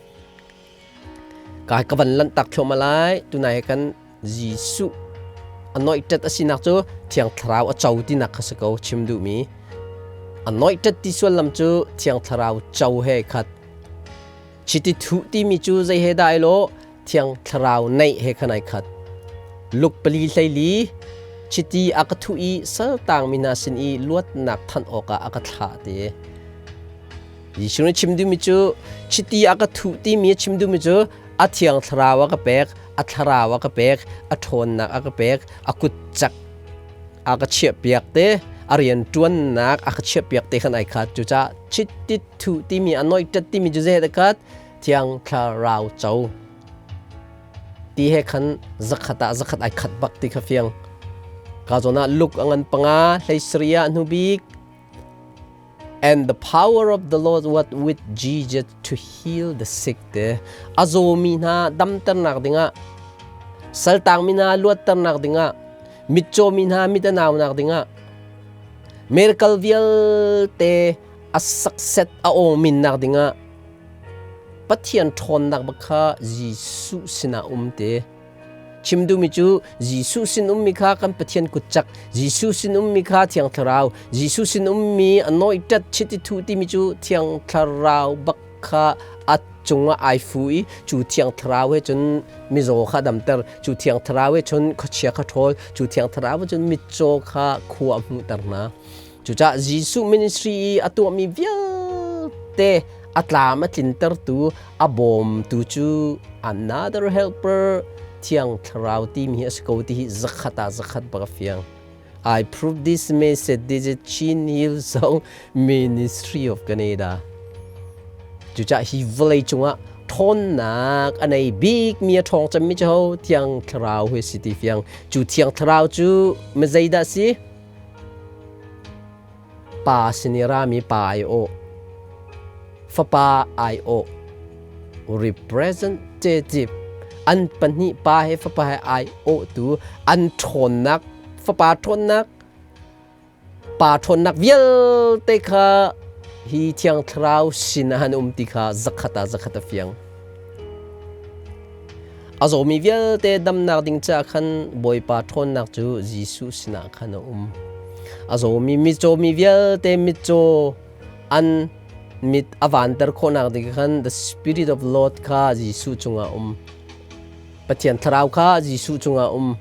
Ka ka van lanhtak thluahmah lai tunai he kan Jesuh anointed a sinak cu Thiang Thlarau a co tinak kha si ko chim duhmi. Anointed ti sullam cu Thiang Thlarau co he khat. Chiti thuh timi cu zei he dah ai lawh? Thiang Thlarau neih he khan ai khat. Luk pali hleili chiti a ka thuh i saltangmi hna sin i luatnak thanh awkah a ka thlah ti. Jesuh nih chim duhmi cu chiti a ka thuh timi a chim duhmi cu a Thiang Thlarau a ka pek, a Thlarau a ka pek, a ṭhawnnak a ka pek, a kut cak a ka chiahpiak te, a rian ṭuannak a ka chiahpiak te khan ai khat. Cucaah chiti thuh timi anointed timi cu zei he khat? Thiang Thlarau co ti he khan zakhat ah zakhat ai khat bak ti kha fiang. Ka zawn ah Luke a ngan panga hlei Syria hnu bik and the power of the Lord was with Jesus to heal the sick te a zawmi hna damternak dingah saltangmi hna luatternak dingah mitcawmi hna mit a naunak dingah miracle vialte a success a awminnak dingah Pathian ṭhawnnak bak kha Jesuh sinah um te. Chim duhmi cu Jesuh sin ummi kha kan Pathian kutcak, Jesuh sin ummi kha Thiang Thlarau, Jesuh sin ummi anointed chiti thu timi cu Thiang Thlarau bak kha a cungah ai fu i cu Thiang Thlarau he cun mizaw kha damter, cu Thiang Thlarau he cun khuachia kha ṭhawl, cu Thiang Thlarau he cun mitcaw kha khua a hmuhter hna. Cucaah Jesuh ministry i a tuahmi vialte a tlam a tlintertu, a bawmtu cu another helper Thiang Thlarau timi hi a si ko ti hi zakhat ah zakhat bak a fiang. I prove this message. This is Chin Hillsong Ministry of Canada. Cucaah hi vawlei cungah ṭhawnnak a nei bikmi a ṭhawng cemmi cu ho Thiang Thlarau hi si ti fiang. Cu Thiang Thlarau cu mizeidah si? Pa sin i rami pa aiawh, fapa aiawh, representative, an pahnih pa he fapa he aiawhtu, an ṭhawnnak, fapa ṭhawnnak, pa ṭhawnnak vialte kha hi Thiang Thlarau sin ah an um ti kha zakhat ah zakhat a fiang. A zawmi vialte damnak ding caah khan Bawipa ṭhawnnak cu Jesuh sinah khan a um. A zawmi mitcawmi vialte mitcaw an mit a vanter khawhnak ding khan the Spirit of Lord kha Jesuh cungah um. Pathian thlarau kha Jesuh cungah um.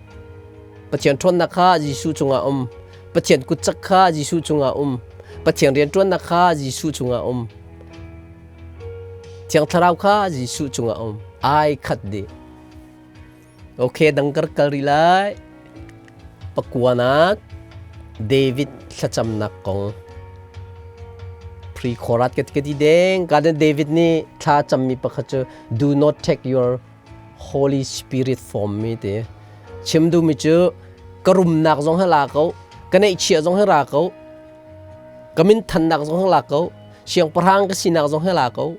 Pathian ṭhawnnak kha Jesuh cungah um. Pathian kutcak kha Jesuh cungah um. Pathian rianṭuannak kha Jesuh cungah um. Thiang Thlarau kha Jesuh cungah um. Ai khat dih. Okay, dang kar kal rih lai. Pakuanak David thlacamnak kong. Pre-chorat ka ti deng. Ka David nih thla cammi pakhat cu do not take your Holy Spirit from me ti. Chim duhmi cu ka rumnak zong hi la ko, ka neihchiah zong hi ra ko, ka minthannak zong hi la ko, siangpahrang ka sinak zong hi la ko.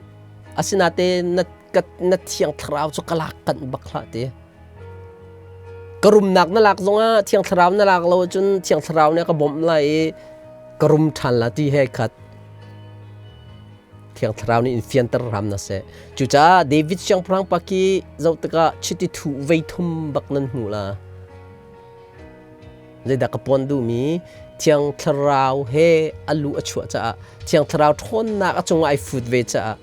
Asinain na ka na thiang thlarau cu ka lak kanh bak hlah ti. Ka rumnak na lak zongah thiang thlarau na lak lo ahcun thiang thlarau nih a ka bawmh lai i ka rum ṭhan la ti he khat. Thiang Thlarau nih in fianter hram na seh. Cucaah David siangpahrang pa khi zoh tikah chiti thuh vei thum bak nan hmuh la. Zeidah ka puan duhmi Thiang Thlarau he a lu a chuah caah Thiang Thlarau ṭhawnnak a cungah ai fut ve caah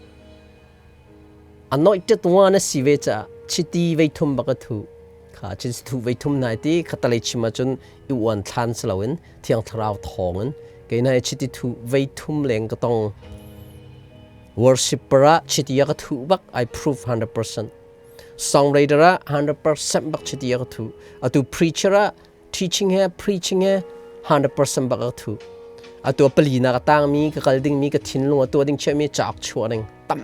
anointed one a si ve caah chiti vei thum bak a thuh. Kha chiti thuh vei thum nai ti khatalei chim ahcun i uan thlan si loin Thiang Thlarau thawngin kei hna chiti thuh vei thum leng ka tong. Worshipper ah chiti a ka thuh bak I prove 100%. Songwriter ah 100% bak chiti a ka thuh. Atu preacher ah teaching he preaching he 100% bak a ka thuh. Atu pali na ka tangmi ka kal dingmi ka thinlung a tuah ding chiahmi cauk chuah ding tam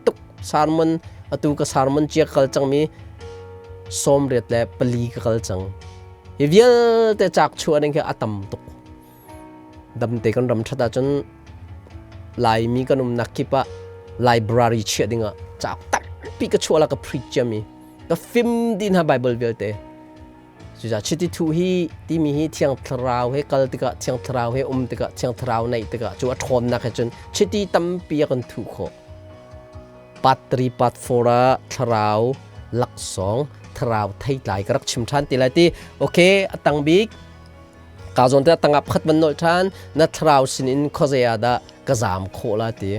tuk sermon atu ka sermon cia ka kal cangmi 94 ka kal cang. Hi vialte cauk chuah ding khi a tam tuk. Damte kan ram ṭhat ahcun Laimi kan umnak kip ah library chiah dingah cauk tampi ka chuah la ka preach ciami ka fim dih hna Bible vialte. Cucaah chiti thuh hi timi hi Thiang Thlarau he kal tikah Thiang Thlarau he um tikah Thiang Thlarau neih tikah cu a ṭhawnnak he cun chiti tampi a kan thuh khawh. Part 3 part 4 ah thlarau laksawng thlarau theitlai ka rak chim ṭhan ti lai ti. Okay, a tang bik Ka zawn te tangah pakhat van nolh ṭhan na thlarau sinin khuazei ah dah ka zaam khawh la ti.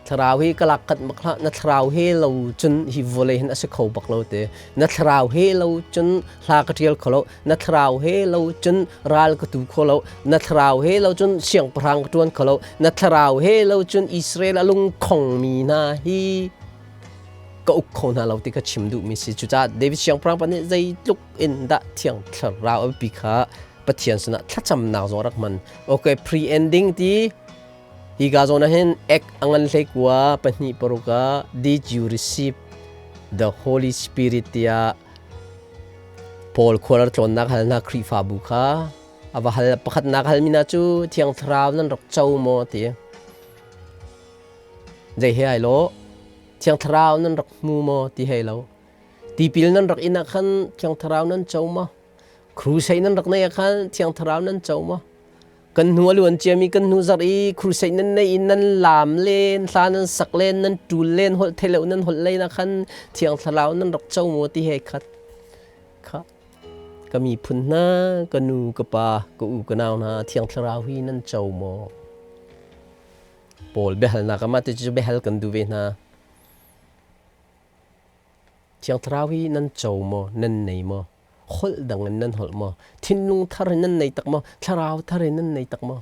Thlarau hi ka lak kat bak hlah na thlarau he lo cun hi vawlei hin a si kho bak lo ti. Na thlarau he lo cun hla ka ṭial kho lo. Na thlarau he lo cun ral ka tu kho lo. Na thlarau he lo cun siangpahrang ka ṭuan kho lo. Na thlarau he lo cun Israel a lungkhongmi hna hi ka uk kho hna lo ti ka chim duhmi si. Cucaah David siangpahrang pa nih zeitluk in dah Thiang Thlarau a biapi kha Pathian sinah thlacamnak zong rak hman. Okay, pre-ending ti hi ka zawn ah hin ek a ngan hlei kua pahnih paruk ah did you receive the Holy Spirit tiah Paul khual tlawnnak hal hna Khrihfabu kha a va hal pakhatnak halmi hna cu Thiang Thlarau nan rak co maw ti. Zei he ai lo Thiang Thlarau nan rak hmu maw ti hei lo. Tipil nan rak in ah khan Thiang Thlarau nan co maw? Crusade nan rak neih ah khan Thiang Thlarau nan co maw? Kan hnu a luan ciami kan hnu zarh i crusade nan neih i nan laam len, hla nan sak len, nan ṭul len, holh theilo nan holh len ah khan Thiang Thlarau nan rak co maw ti he khat. Kha ka miphun hna, ka nu, ka pa, ka u, ka nau hna, Thiang Thlarau hi nan co maw? Paul biahalnak ah mah ti cu biahal kan duh ve hna. Thiang Thlarau hi nan co maw, nan nei maw? Holh dang in nan holh maw? Thinlung thar in nan nei tak maw? Thlarau thar in nan nei tak maw?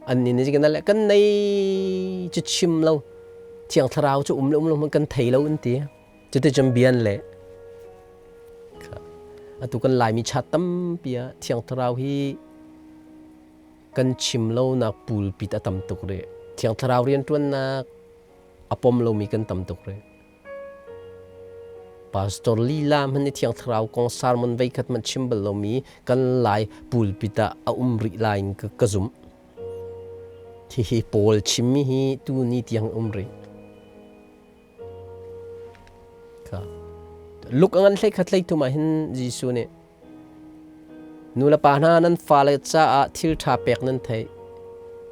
Annih nih kan le kan nei cu chim lo. Thiang Thlarau cu um le um lo hmanh kan thei lo an ti. Cuticun bia an leh. Atu kan Laimi cha tampi ah Thiang Thlarau hi kan chim lonak pulpit a tam tuk rih. Thiang Thlarau rianṭuannak a pom lomi kan tam tuk rih. Pastor lila hmanh nih Thiang Thlarau kong sermon veikhat hmanh chim bal lomi kan Lai pulpit ah a um rih lai in ka zumh. Hihi Paul chimmi hi tu ni tiang um rih. Luk a ngan hlei khat hlei thum ah hin Jesuh nih nu le pa hna nan fale caah thil ṭha pek nan theih.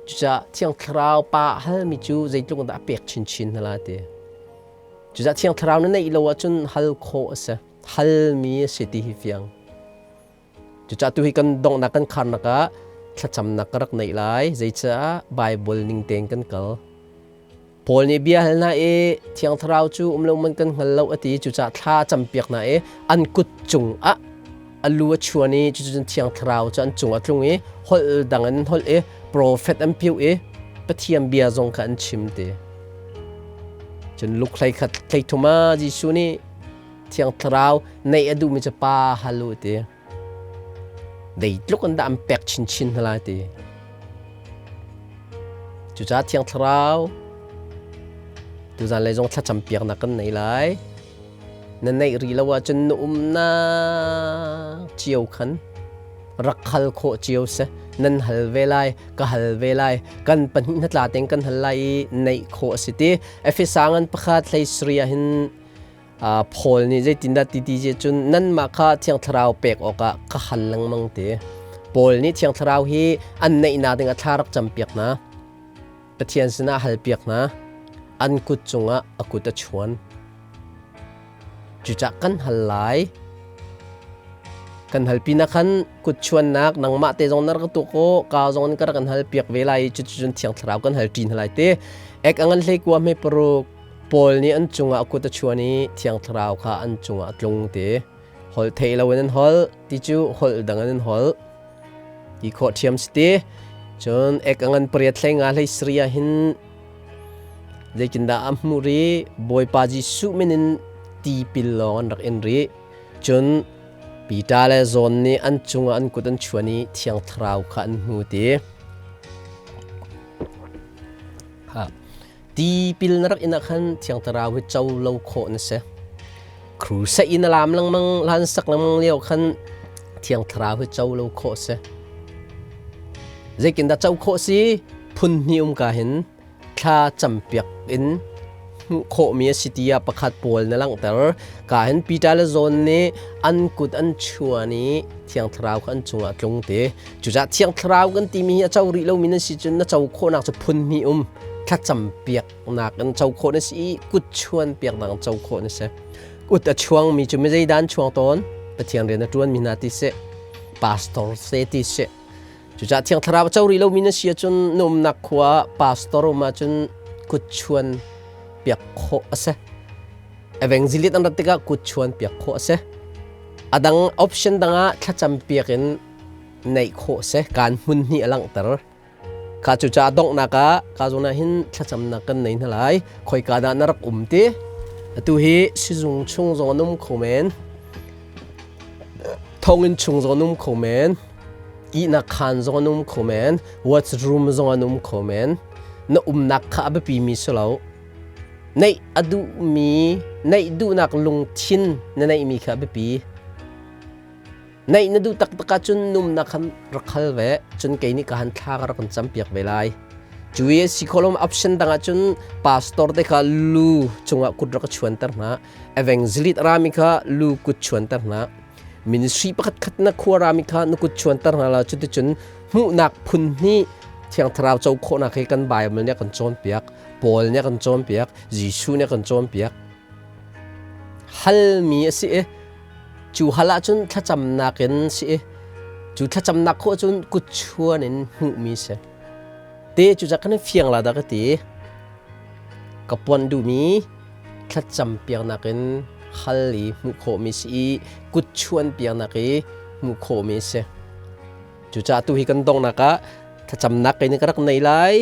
Cucaah Thiang Thlarau Pa a halmi cu zeitluk in dah a pek chinchin hna lai ti. Cucaah Thiang Thlarau na neih lo ahcun hal khawh a si. Halmi a si ti hi fiang. Cucaah tu hi kan donghnak kan kharnak ah thlacamnak ka rak neih lai. Zeicah Bible ning tein kan kal. Paul nih bia hal hna i Thiang Thlarau cu um lo man kan hngal lo a ti. Cucaah thla campiak hna i an kut cungah a lu a chuan i cucun Thiang Thlarau cu an cung a tlung i holh dang in holh i profet an piu i Pathian bia zong kha an chim ti. Cun Luke 13 thum ah Jesuh nih Thiang Thlarau neih a duhmi cu pa hal u ti. Zeitluk in dah an pek chinchin hna lai ti. Cucaah Thiang Thlarau tuzan lei zong thlacam piaknak kan nei lai. Na neih rih lo ahcun na umnak cio khan rak hal khawh cio si. Nan hal ve lai, ka hal ve lai, kan pahnih hnatla tein kan hal lai i neih khawh a si ti. Efesa ngan pakhat hlei sari ah hin Paul nih zeitindah ti ti cun nanmah kha Thiang Thlarau pek awkah ka hal lengmang ti. Paul nih Thiang Thlarau hi an neihnak ding a thla rak campiak hna. Pathian sinah halpiak hna. An kut cungah a kut a chuan. Cucah kan hal lai. Kan halpi na khan kut chuannak nangmah te zong na rak tu ko ka zong in ka rak kan hal piak ve lai cucun Thiang Thlarau kan hal ṭin lai te. Ek angan hlei kua hme paruk Paul nih an cungah a kut a chuan i Thiang Thlarau kha an cungah a tlung ti. Holh theih loin an holh ti cu holh dang in an holh ti khawh ṭhiam si ti. Cun ek a ngan pariat hlei nga hlei sari ah hin zeitindah a hmuh rih Bawipa Jesuh min in tipil lawng an rak in rih. Cun Peter le John nih an cungah an kut an chuan i Thiang Thlarau kha an hmu ti. Ha. Tipil na rak in ah khan Thiang Thlarau hi co lo khawh na si. Crusade in a lam lengmang, hlan sak lengmang lio khan Thiang Thlarau hi co lo khawh si. Zeitindah co khawh si? Phun hnih um ka hin thla campiak in hmuh khawhmi a si tiah pakhat pawl na langhter. Ka hin Peter le John nih an kut an chuan i Thiang Thlarau kha an cungah tlung te. Cucaah Thiang Thlarau kan timi hi a co rih lomi nan si cun na co khawhnak cu phun hnih um. Thlacam piaknak in co khawh na si i kut chuan piaknak in co khawh na si. Kut a chuangmi cu mi zeidah an chuang tawn? Pathian rian a ṭuanmi hna ti si, pastor se ti si. Cucaah Thiang Thlarau a co rih lomi na si ahcun na umnak khua ah pastor um ahcun kut chuan piak khawh a si. Evangelist an rat tikah kut chuan piak khawh a si. A dang option dang ah thlacam piak in neih khawh a si. Kaan hmun hnih a langhter. Kha cucaah donghnak ah ka zawn ah hin thlacamnak kan nei hna lai. Khoika dah na rak um ti? Atu hi sizung chung zong an um kho men. Thonginn chung zong an um kho men. Ihnak khaan zong an um kho men. Washroom zong an um kho men. Na umnak kha a biapi mi si lo. Neih a duhmi, neih duhnak lungthin na neihmi kha a biapi. Neih na duh taktak ahcun numnak khan rak hal ve. Cun kei nih ka han thla ka rak kan campiak ve lai. Cu i si khawh lo option dang ahcun pastor te kha lu cungah kut rak ka chuanter hna. Evangelist rami kha lu kut chuanter hna. Ministry pakhat khat na khua rami kha na kut chuanter hna la cuticun hmuhnak phun hnih Thiang Thlarau co khawhnak hi kan Bible nih a kan cawnpiak, Paul nih a kan cawnpiak, Jesuh nih a kan cawnpiak. Halmi a si i Cu hal ahcun thlacamnak in si i cu thlacamnak khawh cun kutchuan in hmuhmi si. Te cu cak kan fiang la dah ka ti. Ka puan duhmi thlacam piaknak in hal i hmuh khawhmi si i kutchuan piaknak i hmuh khawhmi si. Cucaah tu hi kan donghnak ah thlacamnak kei nih ka rak nei lai.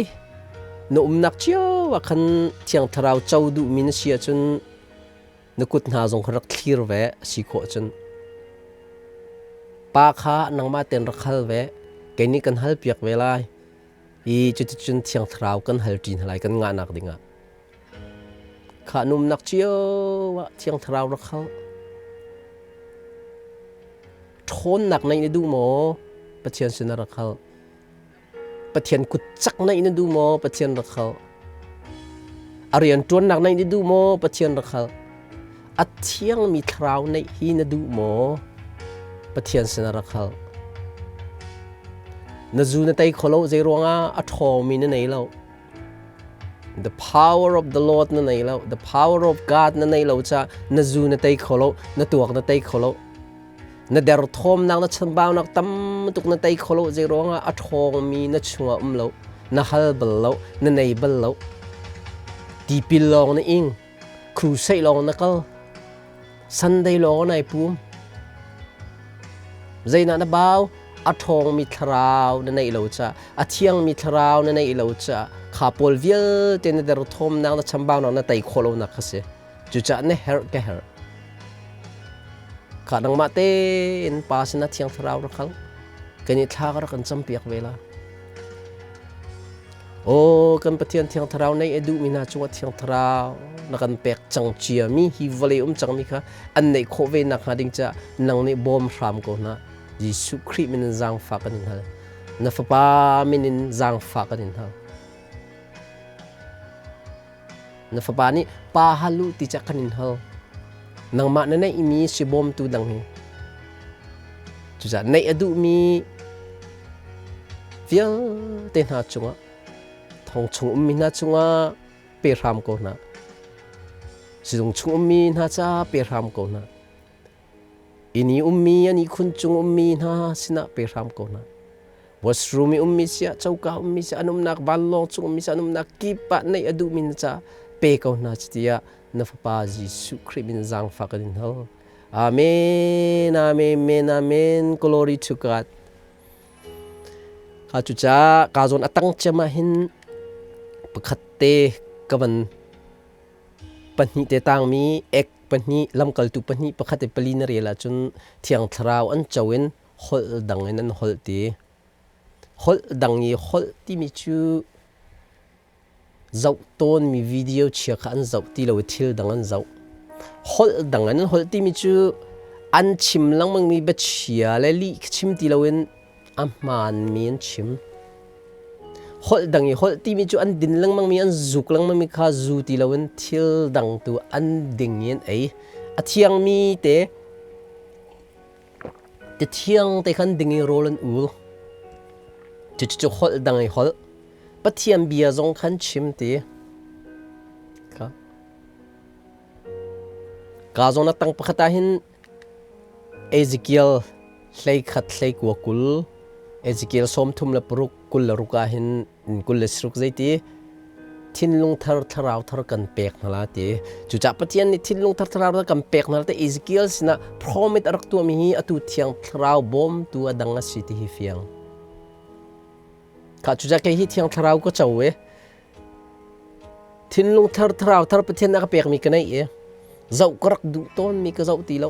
Na umnak cio ah khan Thiang Thlarau co duhmi na si ahcun Na kut hna zong kha rak thlir ve a si khawh cun. Pa kha nangmah tein rak hal ve, kei nih kan halpiak ve lai. I cuticun Thiang Thlarau kan hal ṭi hna lai kan ngahnak dingah. Kha numnak cio ah Thiang Thlarau rak hal. Ṭhawnnak neih na duh maw? Pathian sinah rak hal. Pathian kut cak naih na duh maw? Pathian rak hal. A rian ṭuannak naih na duh maw? Pathian rak hal. A thiangmi thlarau naih hi na duh maw? Pathian sinah rak hal. Na zu na tei kho lo, zei ruangah a ṭhawngmi na nei lo. The power of the Lord na nei lo, the power of God na nei lo ca na zu na tei kho lo, na tuak na tei kho lo. Na derthawmnak, na chanbaunak tam tuk na tei kho lo, zei ruangah a ṭhawngmi na chungah um lo, na hal bal lo, na nei bal lo. Tipil lawng na ing, crusade lawng na kal, Sunday lawng nai pum. Zeinah na bau? A ṭhawngmi thlarau na neih lo ca, a thiangmi thlarau na neih lo ca, kha pawl vialte na derthawmnak, na chambaunak na tei khawh lonak kha si. Cucaah na herh ka herh. Kha nangmah tein Pa sinah Thiang Thlarau rak hal. Kan i thla ka rak kan campiak ve la. Aw kan Pathian Thiang Thlarau nei a duhmi hna cungah Thiang Thlarau na kan pek cang ciami hi vawlei um cangmi kha an neih khawh ve nakhnga ding caah nang nih bawm hram ko hna. Jesuh Khrih min in zaangfah kan in hal. Na Fapa min in zaangfah kan in hal. Na Fapa nih pa hal u ti cah kan in hal. Nangmah na neihmi si bawmtu dang hi. Cucaah neih a duhmi vialte hna cungah thong chung ummi hna cungah pe hram ko hna. Sizung chung ummi hna ca pe hram ko hna. Inn i ummi an ihkhun cung ummi hna sinah pe hram ko hna. Washroom i ummi siah, coka ummi siah, an umnak vanlawng cung ummi siah, an umnak kip ah neih a duhmi na ca pe ko hna tiah na Fapa Jesuh Khrih min zaangfah kan in hal. Amen, amen, amen, amen. Glory to God. Kha cucaah ka zawn a tang ciam ah hin pakhat te ka van pahnih te tangmi ek pahnih lamkaltu pahnih pakhat i pali na rel ahcun Thiang Thlarau an co in holh dang in an holh ti. Holh dang i holh timi cu zoh tawnmi video chia kha an zoh ti lo i thil dang an zoh. Holh dang in an holh timi cu an chim lengmangmi biachia le lih chim ti loin a hmaanmi an chim. Holh dang i holh timi cu an din lengmangmi an zuk lengmangmi kha zu ti loin thil dang tu an ding i an ei. A thiangmi te ti thiang te khan ding i rawl an ul. Cucu holh dang i holh. Pathian bia zong khan chim ti. Ka Ka zawn a tang pakhat ah hin Ezekiel 13 hlei 20, Ezekiel 36 26 ah hin 26 zeiti thinlung thar thlarau thar kan pek hna la ti. Cucaah Pathian nih thinlung thar thlarau thar kan pek hna la ti Ezekiel sinah promise a rak tuahmi hi atu thiang thlarau bawmtu a dang a si ti hi fiang. Kha cucaah kei hi thiang thlarau ka co i thinlung thar thlarau thar Pathian a ka pekmi ka nei i zoh ka rak duh tawnmi ka zoh ti lo.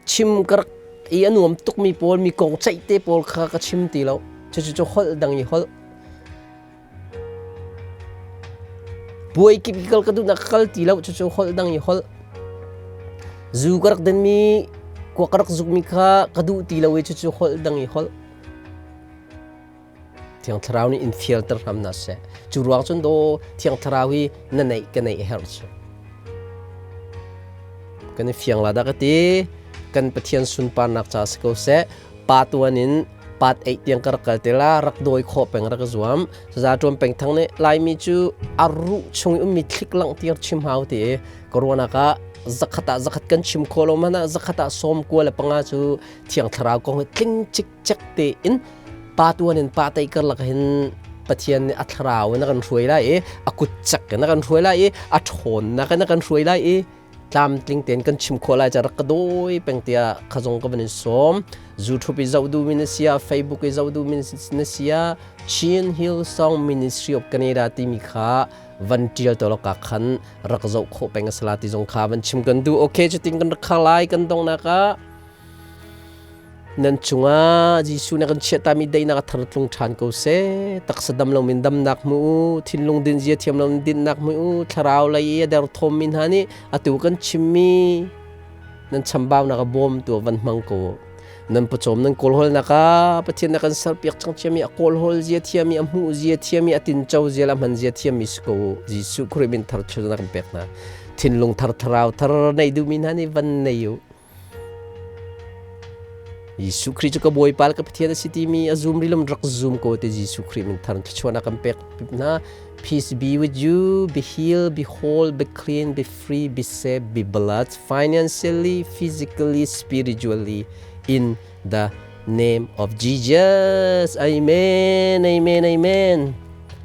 Chim ka rak i a nuam tukmi pawl mi kong ceih te pawl kha ka chim ti lo. Cucu cu holh dang i holh. Puai kip i kal ka duhnak ka kal ti lo. Cucu holh dang i holh. Zu ka rak dinmi kuak ka rak zukmi kha ka duh ti lo i cucu holh dang i holh. Thiang Thlarau nih in fialter hram hna seh. Cu ruang cun daw Thiang Thlarau hi na neih ka neih a herh cu. Kan i fiang la dah ka ti. Kan Pathian sunparnak ca si ko seh. Pa tuan in pat eih tiang ka rak kal te la rak dawi khawh peng rak zuam. Saza tuan peng thang nih Laimi cu a ruh chung i ummi thlik langhtir chim hau ti i ka ruahnak ah zakhat ah zakhat kan chim khawh lo hmanh ah zakhat ah 95 cu Thiang Thlarau kong hi tling cik cek tein pa tuan in pa tei karlak hin Pathian nih a thlarau in a kan hruai lai i a kut cak in a kan hruai lai i a ṭhawnnak in a kan hruai lai i tlamtling tein kan chim khawh lai ca rak ka dawi peng tiah khazong ka van in sawm YouTube i zoh duhmi na sia Facebook i zoh duhmi na sia Chin Hill Song Ministry of Canada timi kha van ṭial to ka khan rak zoh khawh peng a sala ti zong kha van chim kan duh okay cutin kan rak khar lai kan dongnak ah Nan cungah Jesuh na kan chiahtami daihnak a thar tlung ṭhan ko seh. Taksa dam loin damnak hmu u, thinlung din zia thiam loin dinnak hmu u, thlarau lei i a derthawmmi hna nih atu kan chimmi nan chambaunak a bawmtu ah van hmang ko u. Nan pawcawm nan kawlhawlnak ah Pathian na kan serpiak cang ciami a kawlhawl zia thiami a hmuh zia thiami a tinco zia le a hman zia thiami si ko u. Jesuh Khrih min thar thil na kan pek hna. Thinlung thar thlarau thar nei duhmi hna nih van nei u. Jesuh Khrih cu ka Bawipa le ka Pathian a si timi a zum rilum rak zum ko te Jesuh Khrih min thar thluachuahnak kan pek hna. Peace be with you, be healed, be whole, be clean, be free, be safe, be blessed financially, physically, spiritually in the name of Jesus. Amen, amen, amen.